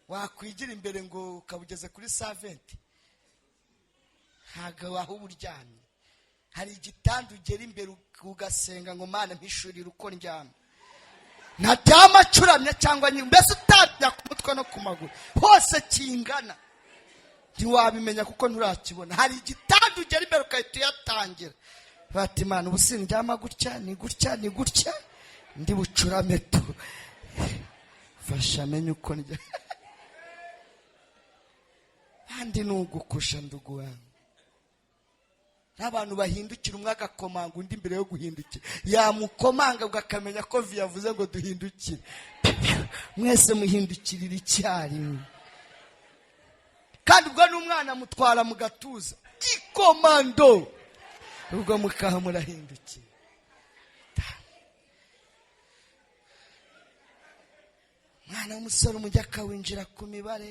wakwigira imbere ngo ukaba ugeze kuri saventi, ntabwo waho uba uryamye. Hari igitanda ugera imbere ugasenga ngo Mana mpishurire uko ndyama, ntaryama acuramye cyangwa mbese utajya ku mutwe no ku maguru hose kingana, ntiwabimenya kuko nturakibona. Hari igitanda ugera imbere ugahita uyatangira bati Imana ubu sindyama gutya, ni gutya, ni gutya, ndi bucurame tu, fasha amenye uko ndya. Kandi ni ugukusha ndugu wangu. N'abantu bahindukira, umwe agakomanga undi imbere yo guhindukira, yamukomanga akamenya ko vi yavuze ngo duhindukire, mwese muhindukirira icyarimwe. Kandi ubwo n'umwana mutwara mu gatuza gikomando, ubwo mukaha murahindukira. Umwana w'umusore umujyi akawinjira ku mibare,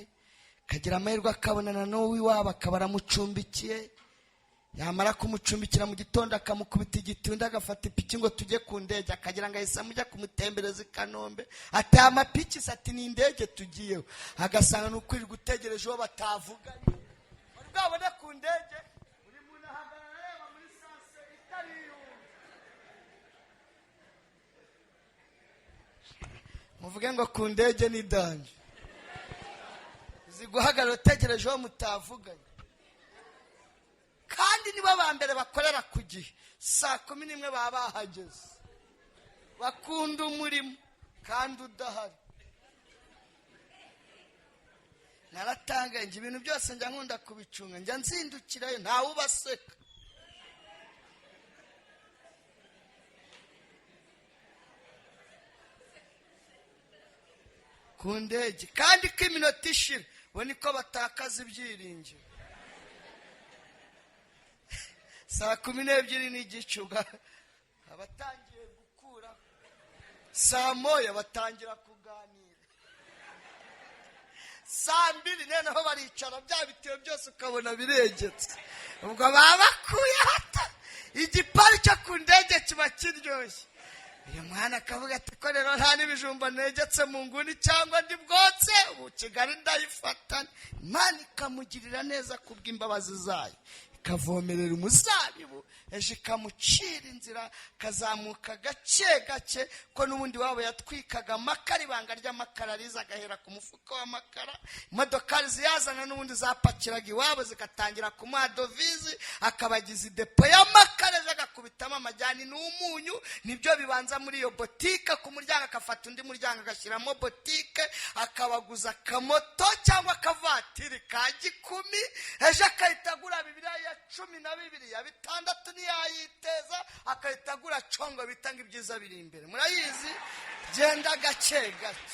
akagira amahirwe akabonana n'uw'iwabo, akaba aramucumbikiye. Yamara kumucumbikira, mu gitondo akamukubita igitunda, agafata ipiki ngo tujye ku ndege, akagira ngo ahise amujya kumutembereza i Kanombe. Ateye amapiki se, ati ni indege tugiyeho, agasanga ni ukwirirwa utegereje uwo batavuganye. Wari bwabone ku ndege buri muntu ahagarara areba muri sanse itari iy'undi? Muvuge ngo ku ndege ni danger. Uzi guhagarara utegereje uwo mutavuganye? Kandi nibo ba mbere bakorera ku gihe, saa 11 baba bahageze. Bakunda umurimo kandi udahari. Naratangaye njye, ibintu byose njya nkunda kubicunga, njya nzindukirayo ntawe ubaseka. Ku ndege kandi ko iminota ishira, bo niko batakaza ibyiringiro. Saa 12:30 abatangiye gukura, saa 1 batangira kuganira, saa 2 noneho baricara, bya bitiyo byose ukabona biregetse, ubwo baba bakuye hato. Igipari cyo ku ndege kiba kiryoshye. Uyu mwana akavuga ati ko rero nta n'ibijumba negetse mu nguni cyangwa ndi bwotse, ubu Kigali ndayifata. Imana ikamugirira neza kubw'imbabazi zayo, ikavomerera umuzabibu, ejo ikamucira inzira, akazamuka gake gake, ko n'ubundi wabo yatwikaga amakara, ibanga ry'amakara riza agahera ku mufuka w'amakara. Imodokari ziyazana n'ubundi zapakiraga iwabo, zigatangira kumuha dovize, akabagiza idepo y'amakara, ejo agakubitamo amajyani n'umunyu, nibyo bibanza muri iyo botike ku muryango, agafata undi muryango agashyiramo botike, akabaguza akamoto cyangwa akavatiri ka gikumi, ejo agahita agura bibiriya ya 12 ya 6 ntiyayiteza, agahita agura congo bita ngo ibyiza biri imbere, murayizi, genda gake gake.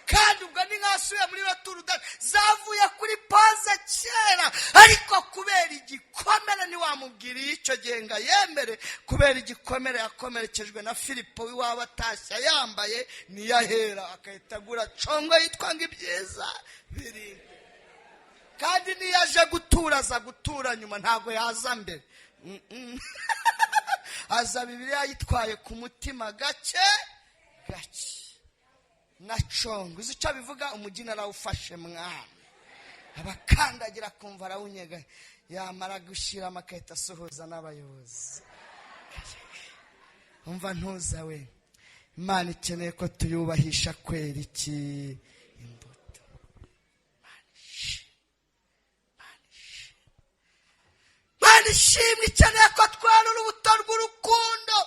Kandi ubwo ni nk'asuye muri roturudani zavuye kuri paze kera, ariko kubera igikomere ntiwamubwira icyo gihe ngo ayemere, kubera igikomere yakomerekejwe na Filipo w'iwabo atashye yambaye, niyo ahera agahita agura congo yitwa ngo ibyiza biri imbere. Kandi niyo aje gutura aza gutura nyuma, ntabwo yaza mbere. Aza Bibiliya yitwaye ku mutima gake gake na congo. Uzi icyo bivuga? Umugina arawufashe mwana, abakandagira akumva arawunyega, yamara gushyiramo agahita asuhuza n'abayobozi. Umva ntuza we, Imana ikeneye ko tuyubahisha kwera iki? Imbuto. Ishimwe ikeneye ko twera urubuto rw'urukundo,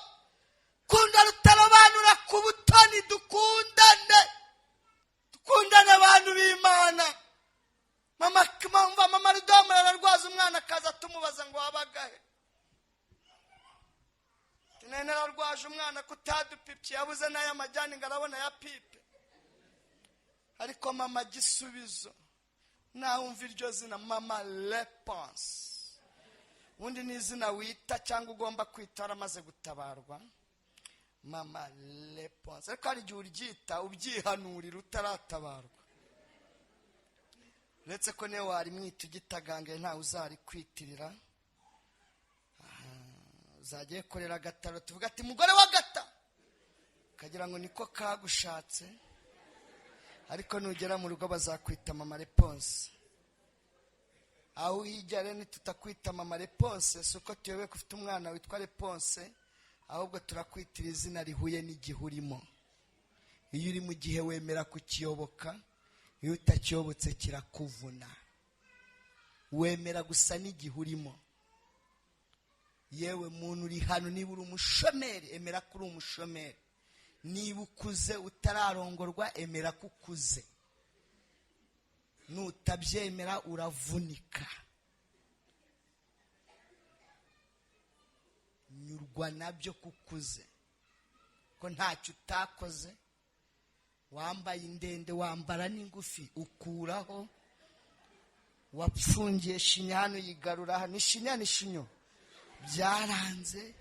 kunda rutarobanura ku butoni. Dukundane, dukundane, abantu b'Imana. Mama, mama, mama Rudomo ararwaza umwana, akaza tumubaza ngo wabagahe? Nari nararwaje umwana kutadupipye, yabuze n'ay'amajyani ngo arabona ya pipe. Ariko mama Gisubizo, nawumva iryo zina mama Reponse, ubundi ni izina wita cyangwa ugomba kwita waramaze gutabarwa, mama Reponse. Ariko hari igihe uryita ubyihanurira utaratabarwa, uretse ko niyo warimwita ugitagangaye ntawe uzarikwitirira. Uzajya korera agataro, tuvuga ati mugore w'agata, ukagira ngo niko kagushatse. Ariko nugera mu rugo bazakwita mama Reponse. Aho uhijya rero, nitutakwita mama Reponse si uko tuyobewe ko ufite umwana witwa Reponse, ahubwo turakwitira izina rihuye n'igihe urimo. Iyo uri mu gihe wemera kukiyoboka, iyo utakiyobotse kirakuvuna. Wemera gusa n'igihe urimo. Yewe muntu uri hano, niba uri umushomeri, emera ko uri umushomeri. Niba ukuze utararongorwa, emera ko ukuze. Nutabyemera uravunika. Nyurwa nabyo ko ukuze, ko ntacyo utakoze. Wambaye indende, wambara n'ingufi, ukuraho. Wapfungiye shinya hano, yigarura hano, ishinya n'ishinyo byaranze.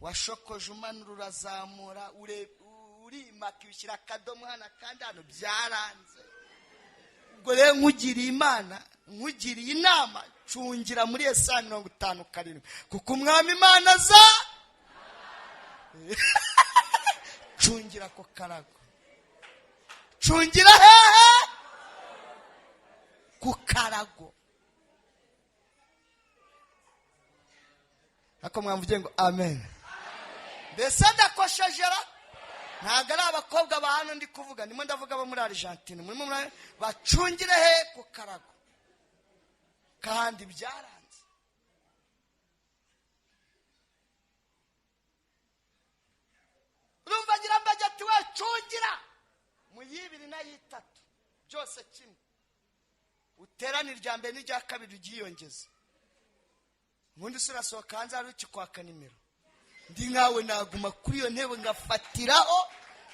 Washokoje umanura, urazamura, urimaka, ushyira akadomo hano kandi hano, byaranze. Ubwo rero nkugiriye Imana, nkugiriye inama, cungira muri Yesaya 57, kuko umwami Imana aza. Cungira ako karago. Cungira hehe? Ku karago. Ariko mwamvuge ngo amen. Mbese ndakoshejera? Ntabwo ari abakobwa ba hano ndi kuvuga, ndimo ndavuga abo muri Argentine. Murimo bacungire he? Ku karago. Kandi byaranze. Urumva ngira mbajya ati we cungira mu y'ibiri n'ay'itatu byose kimwe, uterane irya mbere n'irya kabiri ryiyongeze. Ubundi se urasohoka hanze hari ukikwaka nimero? Ndi nkawe naguma kuri iyo ntebe ngafatiraho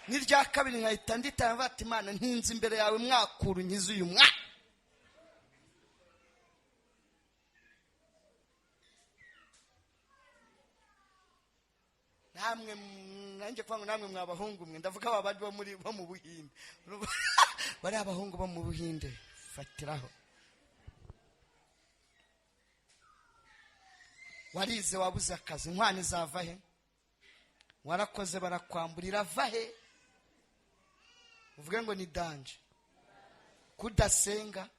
n'irya kabiri, nkahita nditanga, mvuga ati Imana, ntinze imbere yawe, mwakura unkize uyu mwa. Namwe nanjye kuvuga ngo namwe mwabahungu mwe, ndavuga aba bandi bo muri bo mu Buhinde, bari abahungu bo mu Buhinde, fatiraho. Warize, wabuze akazi, inkwano izava he? Warakoze barakwambura, irava he? Uvuge ngo ni danger kudasenga.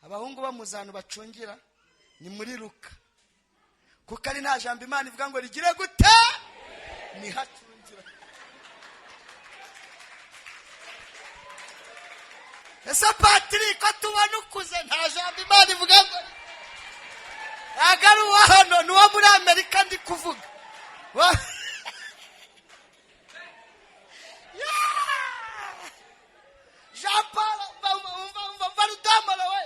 Abahungu bo mu zantu bacungira ni muri Luka, kuko ari nta jambo Imana ivuga ngo rigire gute, nihacungira. Ese Patrick, ko tubona ukuze, nta jambo Imana ivuga ngo? Ntabwo ari uwa hano, ni uwo muri Amerika ndi kuvuga. Yeah! Jean Paul, umva Rudamara we,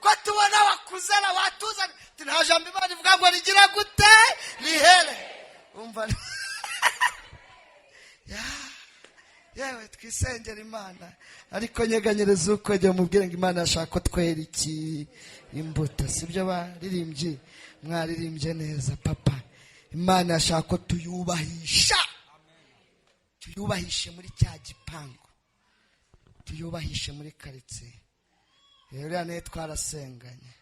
ko tubona wakuzana watuzana, nta jambo Imana ivuga ngo rigira gute, rihere. Umva yewe, twisengera Imana, ariko nyeganyereza uko jya mubwire ngo Imana yashaka ko twera iki? Imbuto. Sibyo baririmbye? Mwaririmbye neza papa. Imana yashaka ko tuyubahisha, tuyubahishe muri cya gipangu, tuyubahishe muri karitsiye. Rero uriya nawe twarasenganye.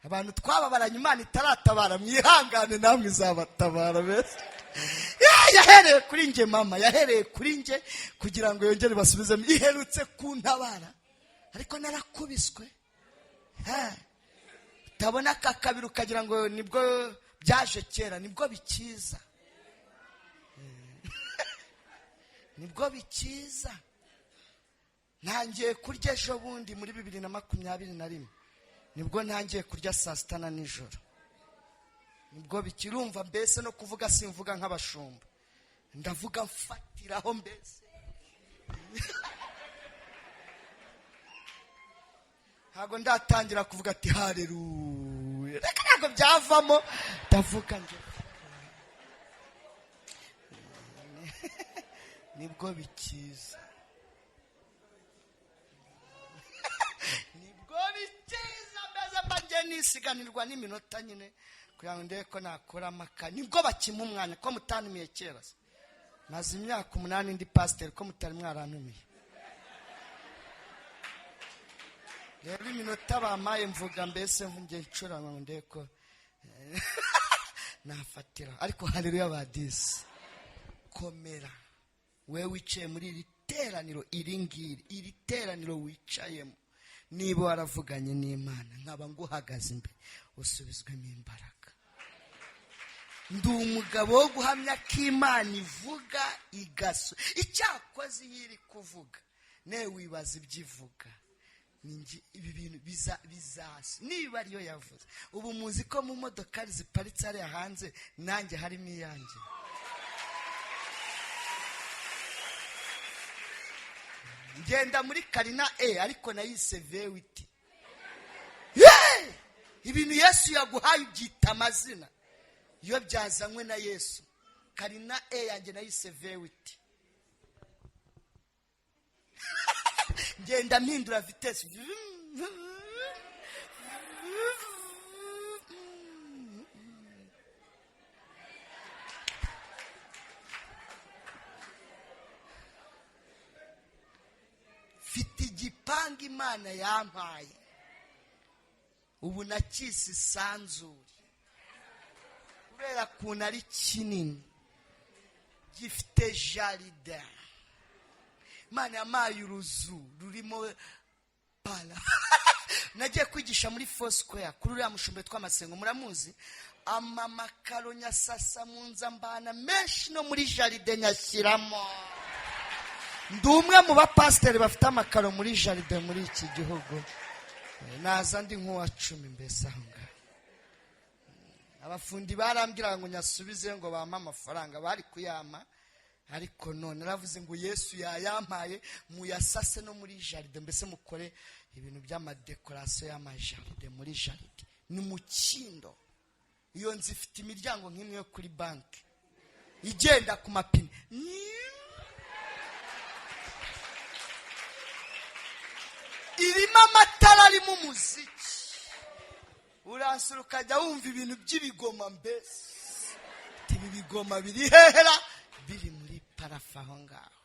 Abantu twababaranye Imana itaratabara, mwihangane, namwe izabatabara. Bese yahereye kuri njye, mama, yahereye kuri njye kugira ngo yongere basubizemo. Iherutse kuntabara ariko narakubiswe. Utabona aka kabiri ukagira ngo nibwo byaje kera, nibwo bikiza, nibwo bikiza. Ntangiye kurya ejo bundi muri 2021, nibwo ntangiye kurya saa sita na nijoro, nibwo bikirumva. Mbese no kuvuga simvuga nk'abashumba, ndavuga mfatiraho. Mbese ntabwo ndatangira kuvuga ati "Hareruya", reka, ntabwo byavamo. Ndavuga njye nibwo bikiza, nibwo bikiza. Mbese mba njye nisiganirwa n'iminota nyine kugira ngo ndebe ko nakora amaka. Nibwo bakima umwanya. Ko mutantumiye kera se? Maze imyaka 8 ndi pasiteri, ko mutari mwarantumiye? Rero iminota bamaye mvuga mbese njye ncuranga ngo ndebe ko nafatira. Ariko haleluya badisi, komera we wicaye muri iri teraniro, iri ngiri, iri teraniro wicayemo. Niba waravuganye n'Imana nkaba nguhagaze imbere, usubizwemo imbaraga. Ndi umugabo wo guhamya ko Imana ivuga igaso. Icyakoze iyo iri kuvuga nawe wibaza ibyo ivuga. Ibi bintu bizaza niba ariyo yavuze. Ubu muzi ko mu modokari ziparitse hariya hanze nanjye harimo iyanjye. Ngenda muri Karina e, ariko nayise V8. Ibintu Yesu yaguhaye ubyita amazina iyo byazanywe na Yesu. Karina e yanjye nayise V8. Ngenda mpindura vitesse. Mfite igipangu Imana yampaye, ubu nakise isanzure kubera ukuntu ari kinini, gifite jardin. Imana yampaye uruzu rurimo para. Nagiye kwigisha muri Foursquare kuri uriya mushumba witwa Masengo, muramuzi. Amamakaro nyasasa mu nzu, ambana menshi, no muri jardin nyashyiramo. Ndi umwe mu bapasiteri bafite amakaro muri jardin muri iki gihugu. Naza ndi nk'uwa 10 mbese aho ngaho. Abafundi barambwira ngo nyasubize ngo bampe amafaranga, bari kuyampa, ariko none naravuze ngo Yesu yayampaye, muyasase no muri jardin. Mbese mukore ibintu by'amadekorasiyo y'amajaride muri jardin. Ni mukindo. Iyo nzu ifite imiryango nk'imwe yo kuri banki igenda ku mapine, irimo amatara, arimo umuziki, uransura ukajya wumva ibintu by'ibigoma. Mbese ibi bigoma biri hehera? Biri muri parafa aho ngaho.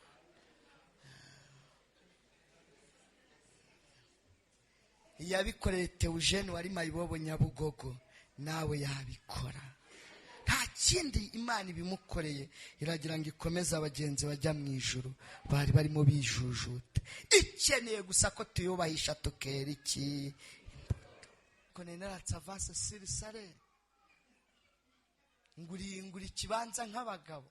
Iyabikoreye Teujene wari mayibobo Nyabugogo, nawe yabikora. Nta kindi Imana ibimukoreye, iragira ngo ikomeze abagenzi bajya mu ijuru bari barimo bijujuta. Ikeneye gusa ko tuyubahisha tukera iki imbuto. Ko nari naratse avance sur salaire, ngura ikibanza nk'abagabo.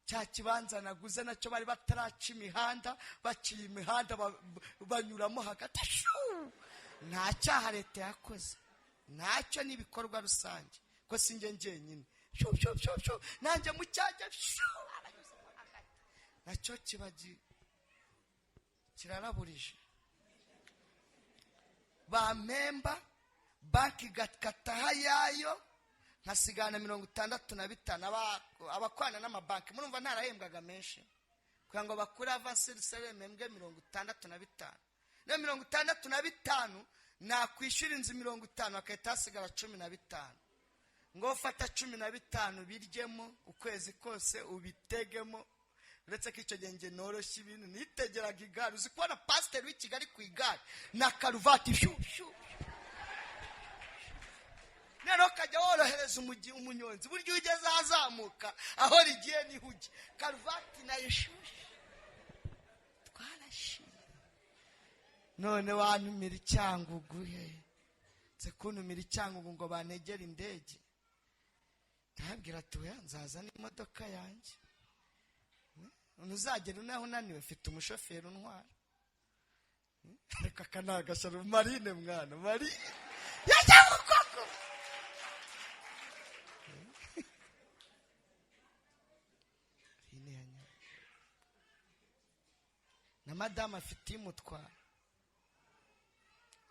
Cya kibanza naguze nacyo bari bataraca imihanda, baciye imihanda banyuramo hagati. Shuu! Nta cyaha leta yakoze, ntacyo, n'ibikorwa rusange, ko si njye njyenyine. Shu, shu, shu, shu. Nanjye mu cyanjye, shu, abanyuzemo hagati, nacyo kiba kiraraburije. Bampemba, banki igakataho ayayo, nkasigana 65. Abakorana n'amabanki murumva ntarahembwaga menshi kugira ngo bakure avance sur mpembwe 65. Niyo 65 nakwishyura inzu 50, hakahita hasigara 15. Ngo fata 15 biryemo ukwezi kose, ubitegemo. Uretse ko icyo gihe njye noroshye ibintu, nitegeraga igare. Uzi kubona pasiteri w'i Kigali ku igare na karuvati, shu shu, noneho ukajya worohereza umunyonzi. Burya iyo ugeze ahazamuka, aho rigiye niho ujya, karuvati nayo ishushe. Twarashimye. None wantumira icyangugu he? Nze kuntumira icyangugu ngo bantegere indege, ndababwira ati oya, nzaza n'imodoka yanjye. Ntuzagera unaho unaniwe, mfite umushoferi untwara. Ariko aka ni agasharo. Marine, mwana Marine yajya koko. Marine ya Nyabugogo. Na madamu afite imutwara.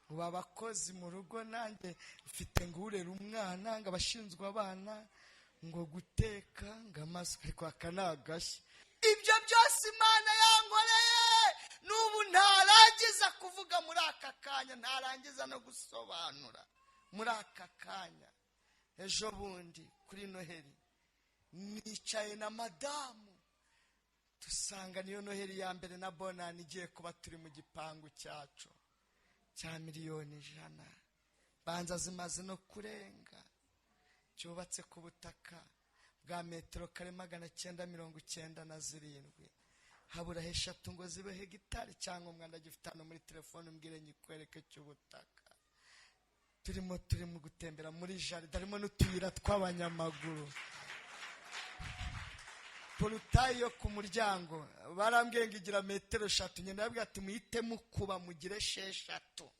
Ubu abakozi mu rugo, nanjye mfite ngo urera umwana, ngo abashinzwe abana, ngo guteka, ngo amasuku. Ariko aka ni agashya. Ibyo byose Imana yankoreye n'ubu ntarangiza kuvuga muri aka kanya, ntarangiza no gusobanura muri aka kanya. Ejo bundi kuri Noheli nicaye na madamu, dusanga niyo Noheli ya mbere na Bonani igiye kuba turi mu gipangu cyacu cya miliyoni 100, banza zimaze no kurenga, cyubatse ku butaka bwa metero kare 997, habura 3 ngo zibe hegitari. Cyangwa umwanda gifite hano muri telefone, umbwire nyikwereke cy'ubutaka. Turimo gutembera muri jardin, harimo n'utuyira tw'abanyamaguru. Portail yo ku muryango barambwiye ngo igira metero 3, ngenda ndababwira ati muhitemo kuba mugire 6.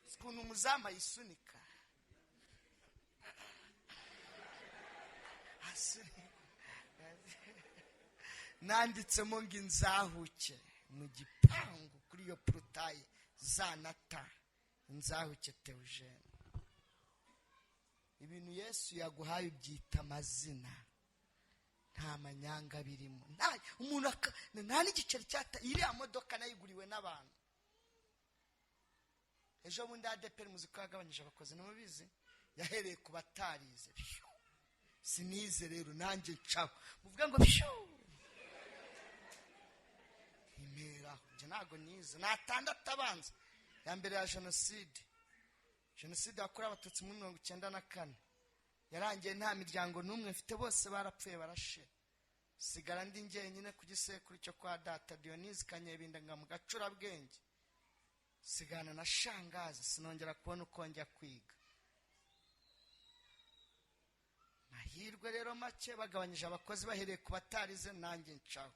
Ukuntu umuzamu ayisunika. Nanditsemo ngo inzahuke mu gipangu kuri iyo portail zanata Inzahuke Teujene. Ibintu Yesu yaguhaye ubyita amazina, nta manyanga birimo. Nta umuntu nta n'igiceri cyata. Iriya modoka nayiguriwe n'abantu ejo bundi. ADEPR muzi ko yagabanyije abakozi, ntimubizi? Yahereye ku batarize. Phew. Sinize rero, nanjye ncaho muvuga ngo phew. Imperaho njye ntabwo nize, ni atandatu abanza ya mbere ya jenoside. Jenoside yakorewe Abatutsi muri 94 yarangiye nta miryango n'umwe mfite, bose barapfuye barashira, sigara ndi njyenyine ku gisekuru cyo kwa data Dionise Kanyebinda mu gacurabwenge, sigana na shangazi, sinongera kubona uko njya kwiga. Mahirwe rero make, bagabanyije abakozi bahereye ku batarize, nanjye ncaho.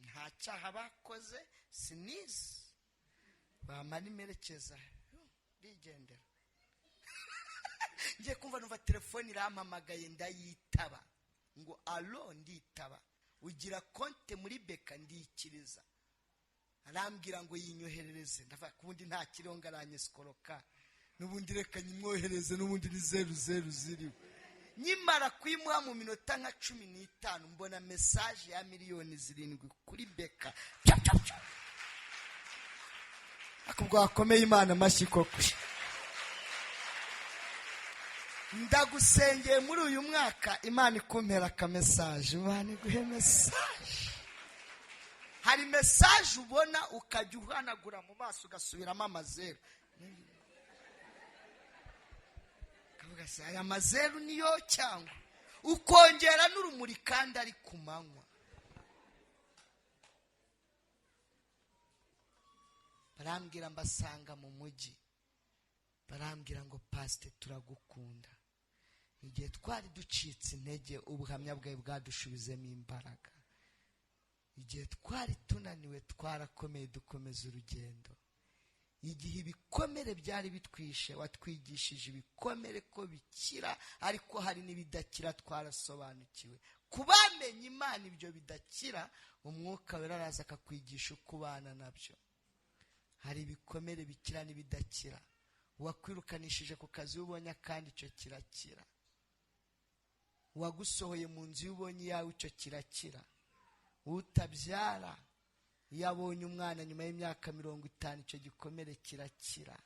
Nta cyaha bakoze, sinize, bamara imerekeza bigendera. Ngiye kumva numva telefone irampamagaye, ndayitaba ngo allo, nditaba. Ugira konte muri BK? Ndikiriza. Arambwira ngo yinyoherereze. Ndavuga ko ubundi nta kiriho, ngo aranyesikoroka n'ubundi, reka nyimwohereze n'ubundi ni zeru zeru ziriho. Nkimara kuyimuha, mu minota nka 15 mbona message ya miliyoni 7 kuri BK. Pya, pya, pya. Ariko ubwo wakomeye Imana amashyi koko. Ndagusengeye muri uyu mwaka, Imana ikumpera akamessage, Imana iguhe message. Hari message ubona ukajya uhanagura mu maso, ugasubiramo amazeru, ukavuga se aya mazeru niyo, cyangwa ukongera n'urumuri kandi ari ku manywa. Barambwira, mbasanga mu mujyi, barambwira ngo pasite turagukunda, igihe twari ducitse intege ubuhamya bwawe bwadushubizemo imbaraga, igihe twari tunaniwe twarakomeye dukomeza urugendo, igihe ibikomere byari bitwishe watwigishije ibikomere ko bikira, ariko hari n'ibidakira twarasobanukiwe. Kubamenya Imana ibyo bidakira, Umwuka Wera araza akakwigisha uko ubana nabyo. Hari ibikomere bikira n'ibidakira. Uwakwirukanishije ku kazi iyo ubonye akandi icyo kirakira, uwagusohoye mu nzu iyo ubonye iyawe icyo kirakira, utabyara iyo abonye umwana nyuma y'imyaka 50 icyo gikomere kirakira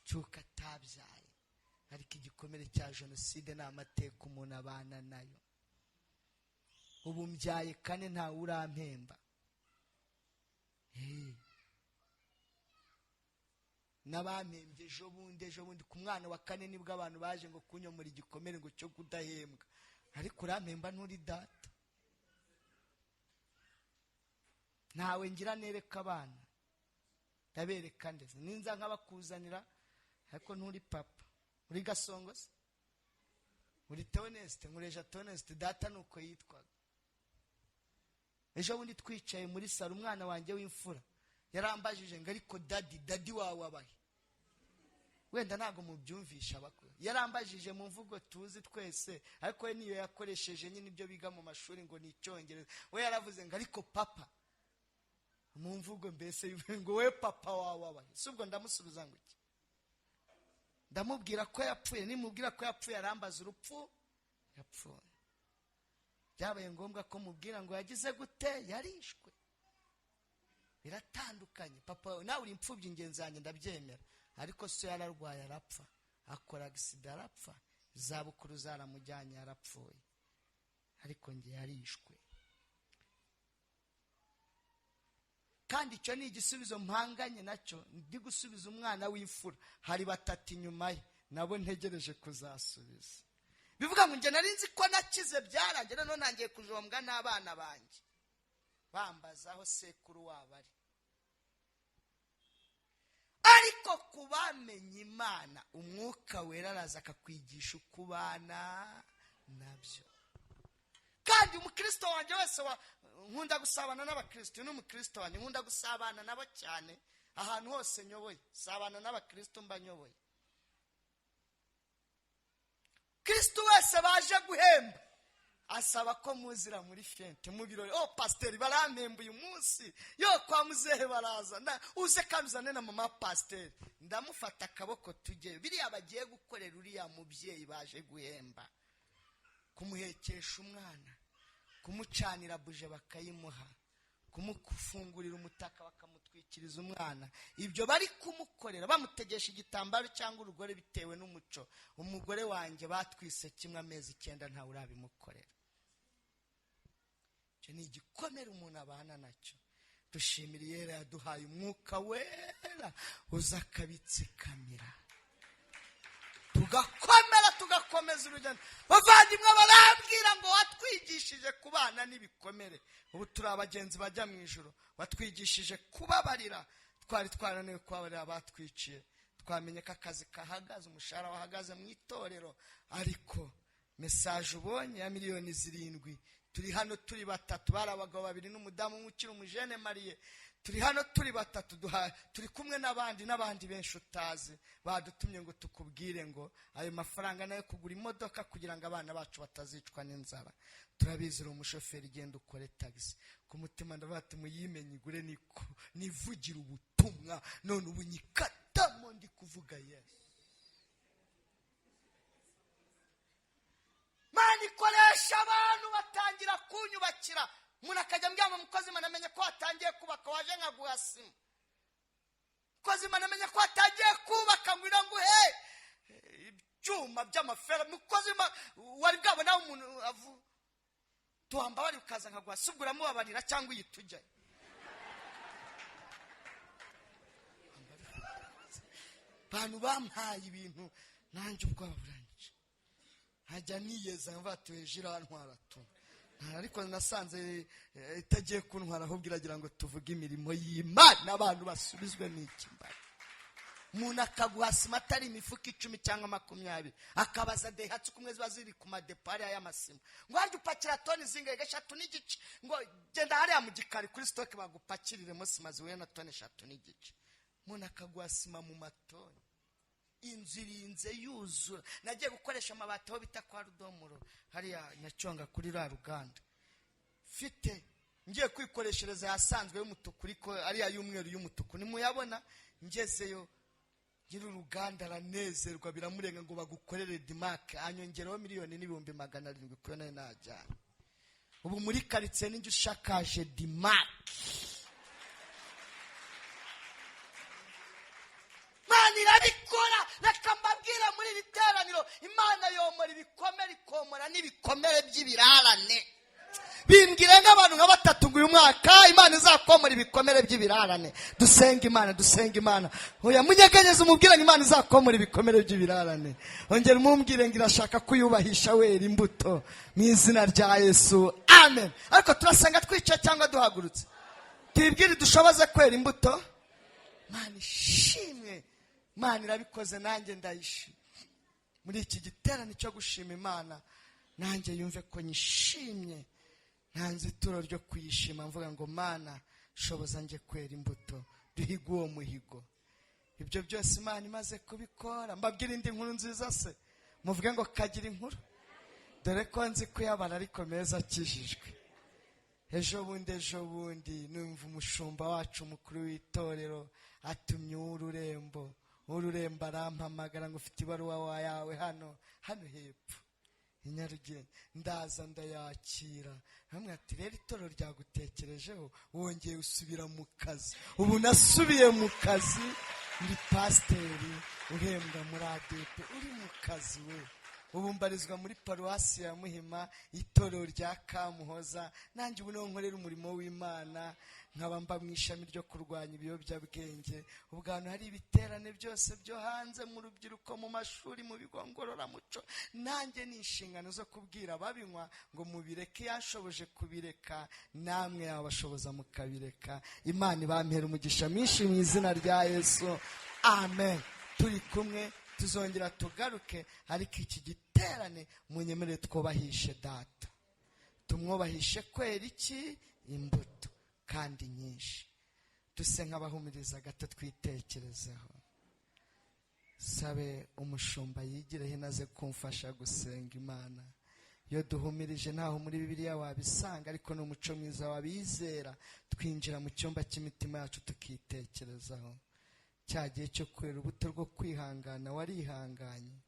cy'uko atabyaye. Ariko igikomere cya jenoside ni amateka umuntu abana nayo. Ubu mbyaye kane, ntawe urampemba. Hey. N'abampembye ejo bundi, ejo bundi ku mwana wa kane nibwo abantu baje ngo kunyomora igikomere ngo cyo kudahembwa. Ariko urampemba nturi data, ntawe ngira nereka abana, ndabereka ndetse ninza nkabakuzanira, ariko nturi papa. Uri gasongo se? Uri Teonesite, nkureja Teonesite, data nuko yitwaga. Ejo bundi twicaye muri salo, umwana wanjye w'imfura yarambajije ngo: "Ariko daddy, daddy wawe abahe?" Wenda ntabwo mubyumvisha abakuru. Yarambajije mu mvugo tuzi twese, ariko we niyo yakoresheje nyine, ibyo biga mu mashuri ngo ni Icyongereza. We yaravuze ngo: "Ariko papa," mu mvugo mbese ngo: "We, papa wawe abahe?" Si ubwo ndamusubiza ngo iki? Ndamubwira ko yapfuye? Nimubwira ko yapfuye, arambaza urupfu yapfuye. Byabaye ngombwa ko mubwira ngo yagize gute? Yarishwe. Biratandukanye. Papa, nawe uri imfubyi ingenzi yanjye, ndabyemera, ariko so yararwaye arapfa, akora agisida arapfa, izabukuru zaramujyanye, yarapfuye, ariko njye yarishwe. Kandi icyo ni igisubizo mpanganye nacyo, ndi gusubiza umwana w'imfura. Hari batatu inyuma ye nabo ntegereje kuzasubiza. Bivuga ngo njye nari nzi ko nakize, byarangiye, noneho ntangiye kujombwa n'abana banjye bambaza aho sekuru wabo ari. Ariko ku bamenye Imana, Umwuka Wera araza akakwigisha uko ubana nabyo. Kandi umukristo wanjye wese wa nkunda gusabana n'abakristo, uyu ni umukristo wanjye, nkunda gusabana nabo cyane. Ahantu hose nyoboye sabana n'abakristo mba nyoboye. Kristo wese baje guhemba asaba ko muzira muri fête, mu birori. "Oh pasiteri, barampemba uyu munsi, yo kwa muzehe baraza, uze kandi uzane na mama pasiteri." Ndamufata akaboko tujyeyo. Biriya bagiye gukorera uriya mubyeyi baje guhemba, kumuhekesha umwana, kumucanira buje bakayimuha, kumufungurira umutaka bakamutwikiriza umwana, ibyo bari kumukorera bamutegesha igitambaro cyangwa urugore bitewe n'umuco, umugore wanjye batwise kimwe amezi 9 ntawe urabimukorera. Icyo ni igikomere umuntu abana nacyo. Dushimira Yera yaduhaye Umwuka Wera uza akabitsikamira, tugakomera, tugakomeza urugendo. Bavandimwe barambwira ngo: "Watwigishije kubana n'ibikomere, ubu turi abagenzi bajya mu ijoro. Watwigishije kubabarira, twari twarananiwe kubabarira abatwiciye. Twamenye ko akazi kahagaze, umushahara wahagaze mu itorero, ariko message ubonye ya miliyoni 7, turi hano turi batatu." Bari abagabo babiri n'umudamu umwe ukiri umujene marié. "Turi hano turi batatu, turi kumwe n'abandi n'abandi benshi utazi. Badutumye ngo tukubwire ngo ayo mafaranga nayo kugura imodoka kugira ngo abana bacu batazicwa n'inzara. Turabizi uri umushoferi, genda ukore tagisi." Ku mutima ndavuga ati: "Muyimenye igure niko nivugire ubutumwa." None ubu nyikatamo ndi kuvuga Yesu. Mana ikoresha abantu, batangira kunyubakira. Umuntu akajya ambwira ngo: "Mukozi Imana, amenye ko watangiye kubaka, waje nkaguha sima. Mukozi Imana, amenye ko watangiye kubaka, ngwino nguhe ibyuma by'amafera. Mukozi Imana, wari bwabona aho umuntu avu tuwamba bari ukaza nkaguha?" Si ubwo uramubabarira cyangwa iyi tujyayo? Abantu bampaye ibintu, nanjye ubwoba burangije, nkajya niyeza nkavuga ati: "Ejo irantwara tu." Ariko nasanze itagiye kuntwara, ahubwo iragira ngo tuvuge imirimo y'Imana, abantu basubizwe n'ikimbara. Umuntu akaguha sima atari imifuka 10 cyangwa 20, akabaza Daihatsu kumwe ziba ziri ku madepo hariya y'amasima ngo: "Harya upakira toni zingahe?" "3.5." Ngo: "Genda hariya mu gikari kuri stock bagupakiriremo sima zihuye na toni 3.5." Umuntu akaguha sima mu matoni, inzu irinze yuzura. Nagiye gukoresha amabati aho bita kwa Rudomoro hariya Nyacyonga kuri rwa ruganda, mfite ngiye kwikoreshereza yasanzwe y'umutuku, ariko ariya y'umweru y'umutuku nimuyabona. Ngezeyo nyiri uruganda aranezerwa biramurenga ngo: "Bagukorere dimake." Anyongeraho 1,700,000 kuyo nayo najyana. Ubu muri karitsiye ninjye ushakaje dimake. Imana irabikora. Reka mbabwire muri iri teraniro, Imana yomora ibikomere, ikomora n'ibikomere by'ibirarane. Bimbwire nk'abantu nka batatu ngo uyu mwaka Imana izakomora ibikomere by'ibirarane. Dusenga Imana, dusenga Imana. Oya, munyeganyeze umubwire ngo Imana izakomora ibikomere by'ibirarane. Ongera umumbwire ngo irashaka kuyubahisha wera imbuto mu izina rya Yesu, amen. Ariko turasenga twicaye cyangwa duhagurutse? Tubibwire dushoboze kwera imbuto. Imana ishimwe, Imana irabikoze, nanjye ndayishima. Muri iki giterane cyo gushima Imana, nanjye yumve ko nyishimye. Ntanze ituro ryo kuyishima, mvuga ngo: "Mana, shoboza njye kwera imbuto." Duhiga uwo muhigo. Ibyo byose Imana imaze kubikora, mbabwira indi nkuru nziza se? Muvuge ngo kagira inkuru. Dore ko nzi kuyabara, ariko meza akijijwe. Ejo bundi, ejo bundi, numva umushumba wacu mukuru w'itorero atumye uw'ururembo arampamagara ngo: "Ufite ibaruwa yawe hano hepfo i Nyarugenge." Ndaza ndayakira. Hamwe ati: "Rero itorero ryagutekerejeho, wongeye usubira mu kazi." Ubu nasubiye mu kazi, ndi pasiteri uhembwa muri ADEPR, uri mu kazi we. Ubu mbarizwa muri Paruwasi ya Muhima, itorero rya Kamuhoza. Nanjye ubu niho nkorera umurimo w'Imana, nkaba mba mu ishami ryo kurwanya ibiyobyabwenge. Ubwo ahantu hari ibiterane byose byo hanze, mu rubyiruko, mu mashuri, mu bigo ngororamuco, nanjye ni inshingano zo kubwira ababinywa ngo mubireke. Yashoboje kubireka, namwe yabashoboza mukabireka. Imana ibampera umugisha mwinshi mu izina rya Yesu, amen. Turi kumwe, tuzongera tugaruke, ariko iki giterane munyemerere twubahishe Data, tumwubahishe kwera iki? Imbuto, kandi nyinshi. Duse nk'abahumiriza gato, twitekerezeho. Sabe umushumba yigire hino aze kumfasha gusenga Imana. Iyo duhumirije, ntaho muri Bibiliya wabisanga, ariko ni umuco mwiza wabizera. Twinjira mu cyumba cy'imitima yacu, tukitekerezaho. Cya gihe cyo kwera urubuto rwo kwihangana, warihanganye?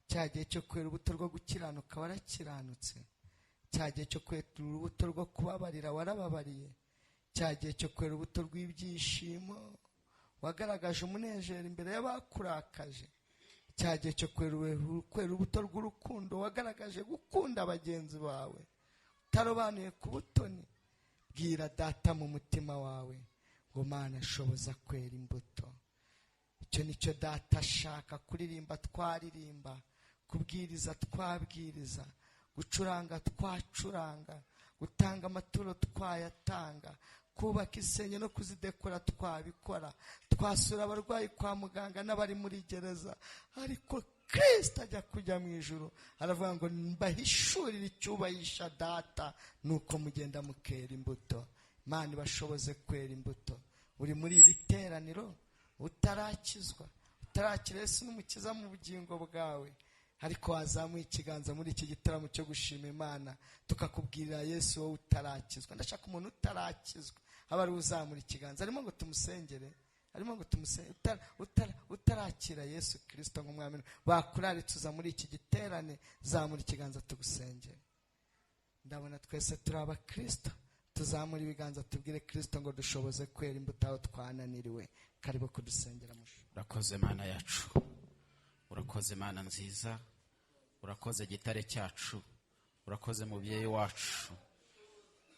Cya gihe cyo kwera urubuto rwo gukiranuka, warakiranutse? Cya gihe cyo kwera urubuto rwo kubabarira, warababariye? Cya gihe cyo kwera urubuto rw'ibyishimo, wagaragaje umunezero imbere y'abakurakaje? Cya gihe cyo kwera urubuto rw'urukundo, wagaragaje gukunda bagenzi bawe utarobanuye ku butoni? Bwira Data mu mutima wawe ngo: "Mana, shoboza kwera imbuto." Icyo nicyo Data ashaka. Kuririmba twaririmba, kubwiriza twabwiriza, gucuranga twacuranga, gutanga amaturo twayatanga, kubaka insengero no kuzidekora twabikora, twasura abarwayi kwa muganga n'abari muri gereza. Ariko Kirisita ajya kujya mu ijuru aravuga ngo: "Mbahishurire icyubahisha Data nuko mugenda mukera imbuto." Imana ibashoboze kwera imbuto. Uri muri iri teraniro utarakizwa, utarakira Yesu n'Umukiza mu bugingo bwawe, ariko wazamuye ikiganza muri iki gitaramo cyo gushima Imana, tukakubwirira Yesu. Wowe utarakizwa, ndashaka umuntu utarakizwa aba ari uzamura ikiganza. Arimo ngo tumusengere, arimo ngo tumusengere. Utarakira Yesu Kirisito nk'Umwami, bakuraritse uza muri iki giterane, zamura ikiganza tugusengere. Ndabona twese turi abakirisito. Tuzamura ibiganza, tubwire Kirisito ngo: "Dushoboze kwera imbuto aho twananiriwe." Karibu kudusengera, mushu. Urakoze Mana yacu, urakoze Mana nziza, urakoze Gitare cyacu, urakoze Mubyeyi wacu.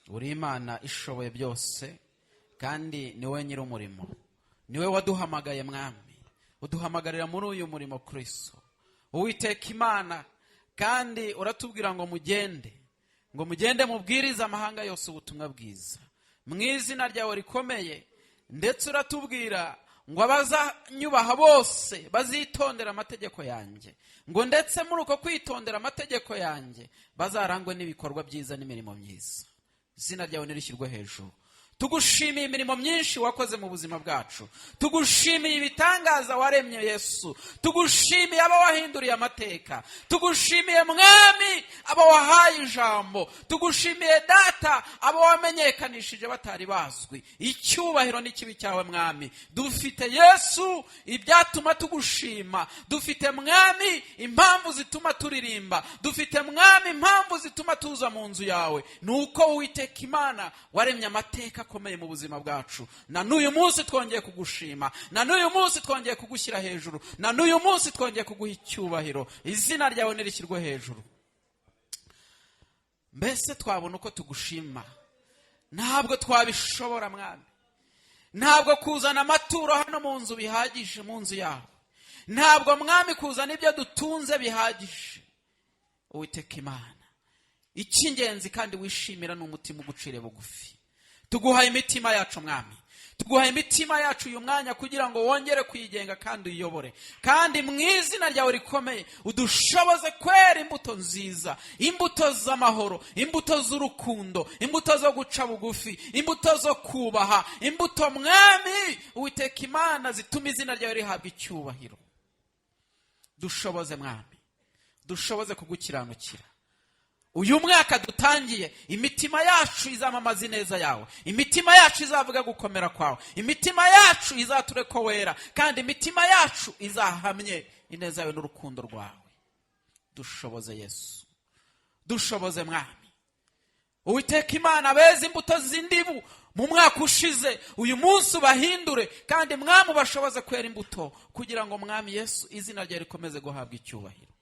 Uri Imana ishoboye byose, kandi ni wowe nyir'umurimo, ni wowe waduhamagaye Mwami, uduhamagarira muri uyu murimo Kristo Uwiteka Imana. Kandi uratubwira ngo mugende, ngo mugende mubwirize amahanga yose ubutumwa bwiza mu izina ryawe rikomeye. Ndetse uratubwira ngo abazanyubaha bose bazitondera amategeko yanjye, ngo ndetse muri uko kwitondera amategeko yanjye bazarangwe n'ibikorwa byiza n'imirimo myiza. Izina ryawe nirishyirwe hejuru. Tugushimiye imirimo myinshi wakoze mu buzima bwacu, tugushimiye ibitangaza waremye Yesu, tugushimiye abo wahinduriye amateka, tugushimiye Mwami abo wahaye ijambo, tugushimiye Data abo wamenyekanishije batari bazwi. Icyubahiro n'ikibe cyawe Mwami. Dufite Yesu ibyatuma tugushima, dufite Mwami impamvu zituma turirimba, dufite Mwami impamvu zituma tuza mu nzu yawe. Ni uko Uwiteka Imana waremye amateka akomeye mu buzima bwacu. Na n'uyu munsi twongeye kugushima, na n'uyu munsi twongeye kugushyira hejuru, na n'uyu munsi twongeye kuguha icyubahiro. Izina ryawe nirishyirwe hejuru. Mbese twabona uko tugushima? Ntabwo twabishobora Mwami. Ntabwo kuzana amaturo hano mu nzu bihagije, mu nzu yawe. Ntabwo Mwami kuzana ibyo dutunze bihagije. Uwiteka Imana, icy'ingenzi kandi wishimira ni umutima ugucire bugufi. Tuguhaye imitima yacu Mwami. Tuguhaye imitima yacu uyu mwanya kugira ngo wongere kuyigenga kandi uyiyobore. Kandi mu izina ryawe rikomeye udushoboze kwera imbuto nziza, imbuto z'amahoro, imbuto z'urukundo, imbuto zo guca bugufi, imbuto zo kubaha, imbuto, Mwami Uwiteka Imana, zituma izina ryawe rihabwa icyubahiro. Dushoboze, Mwami, dushoboze kugukiranukira. Uyu mwaka dutangiye, imitima yacu izamamaza ineza yawe, imitima yacu izavuga gukomera kwawe, imitima yacu izature ko wera, kandi imitima yacu izahamye ineza yawe n'urukundo rwawe. Dushoboze, Yesu, dushoboze, Mwami Uwiteka Imana. Beza imbuto z'indibu mu mwaka ushize, uyu munsi ubahindure, kandi Mwami ubashoboze kwera imbuto, kugira ngo, Mwami Yesu, izina ryawe rikomeze guhabwa icyubahiro.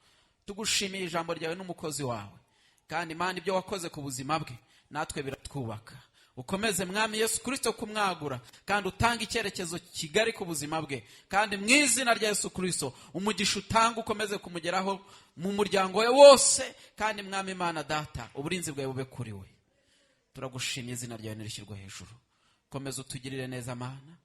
Tugushimiye ijambo ryawe n'umukozi wawe, kandi Imana, ibyo wakoze ku buzima bwe natwe biratwubaka. Ukomeze, Mwami Yesu Kirisito, kumwagura kandi utange icyerekezo kigari ku buzima bwe. Kandi mu izina rya Yesu Kirisito, umugisha utanga ukomeze kumugeraho mu muryango we wose. Kandi Mwami Imana Data, uburinzi bwawe bube kuri we. Turagushimye, izina ryawe nirishyirwa hejuru. Komeza utugirire neza, Mana,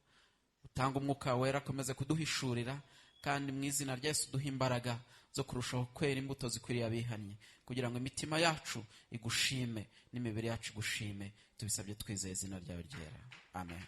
utanga Umwuka Wera akomeze kuduhishurira, kandi mu izina rya Yesu duhe imbaraga zo kurushaho kwera imbuto zikwiriye abihannye, kugira ngo imitima yacu igushime n'imibiri yacu igushime. Tubisabye twizeye izina ryawe ryera, amen.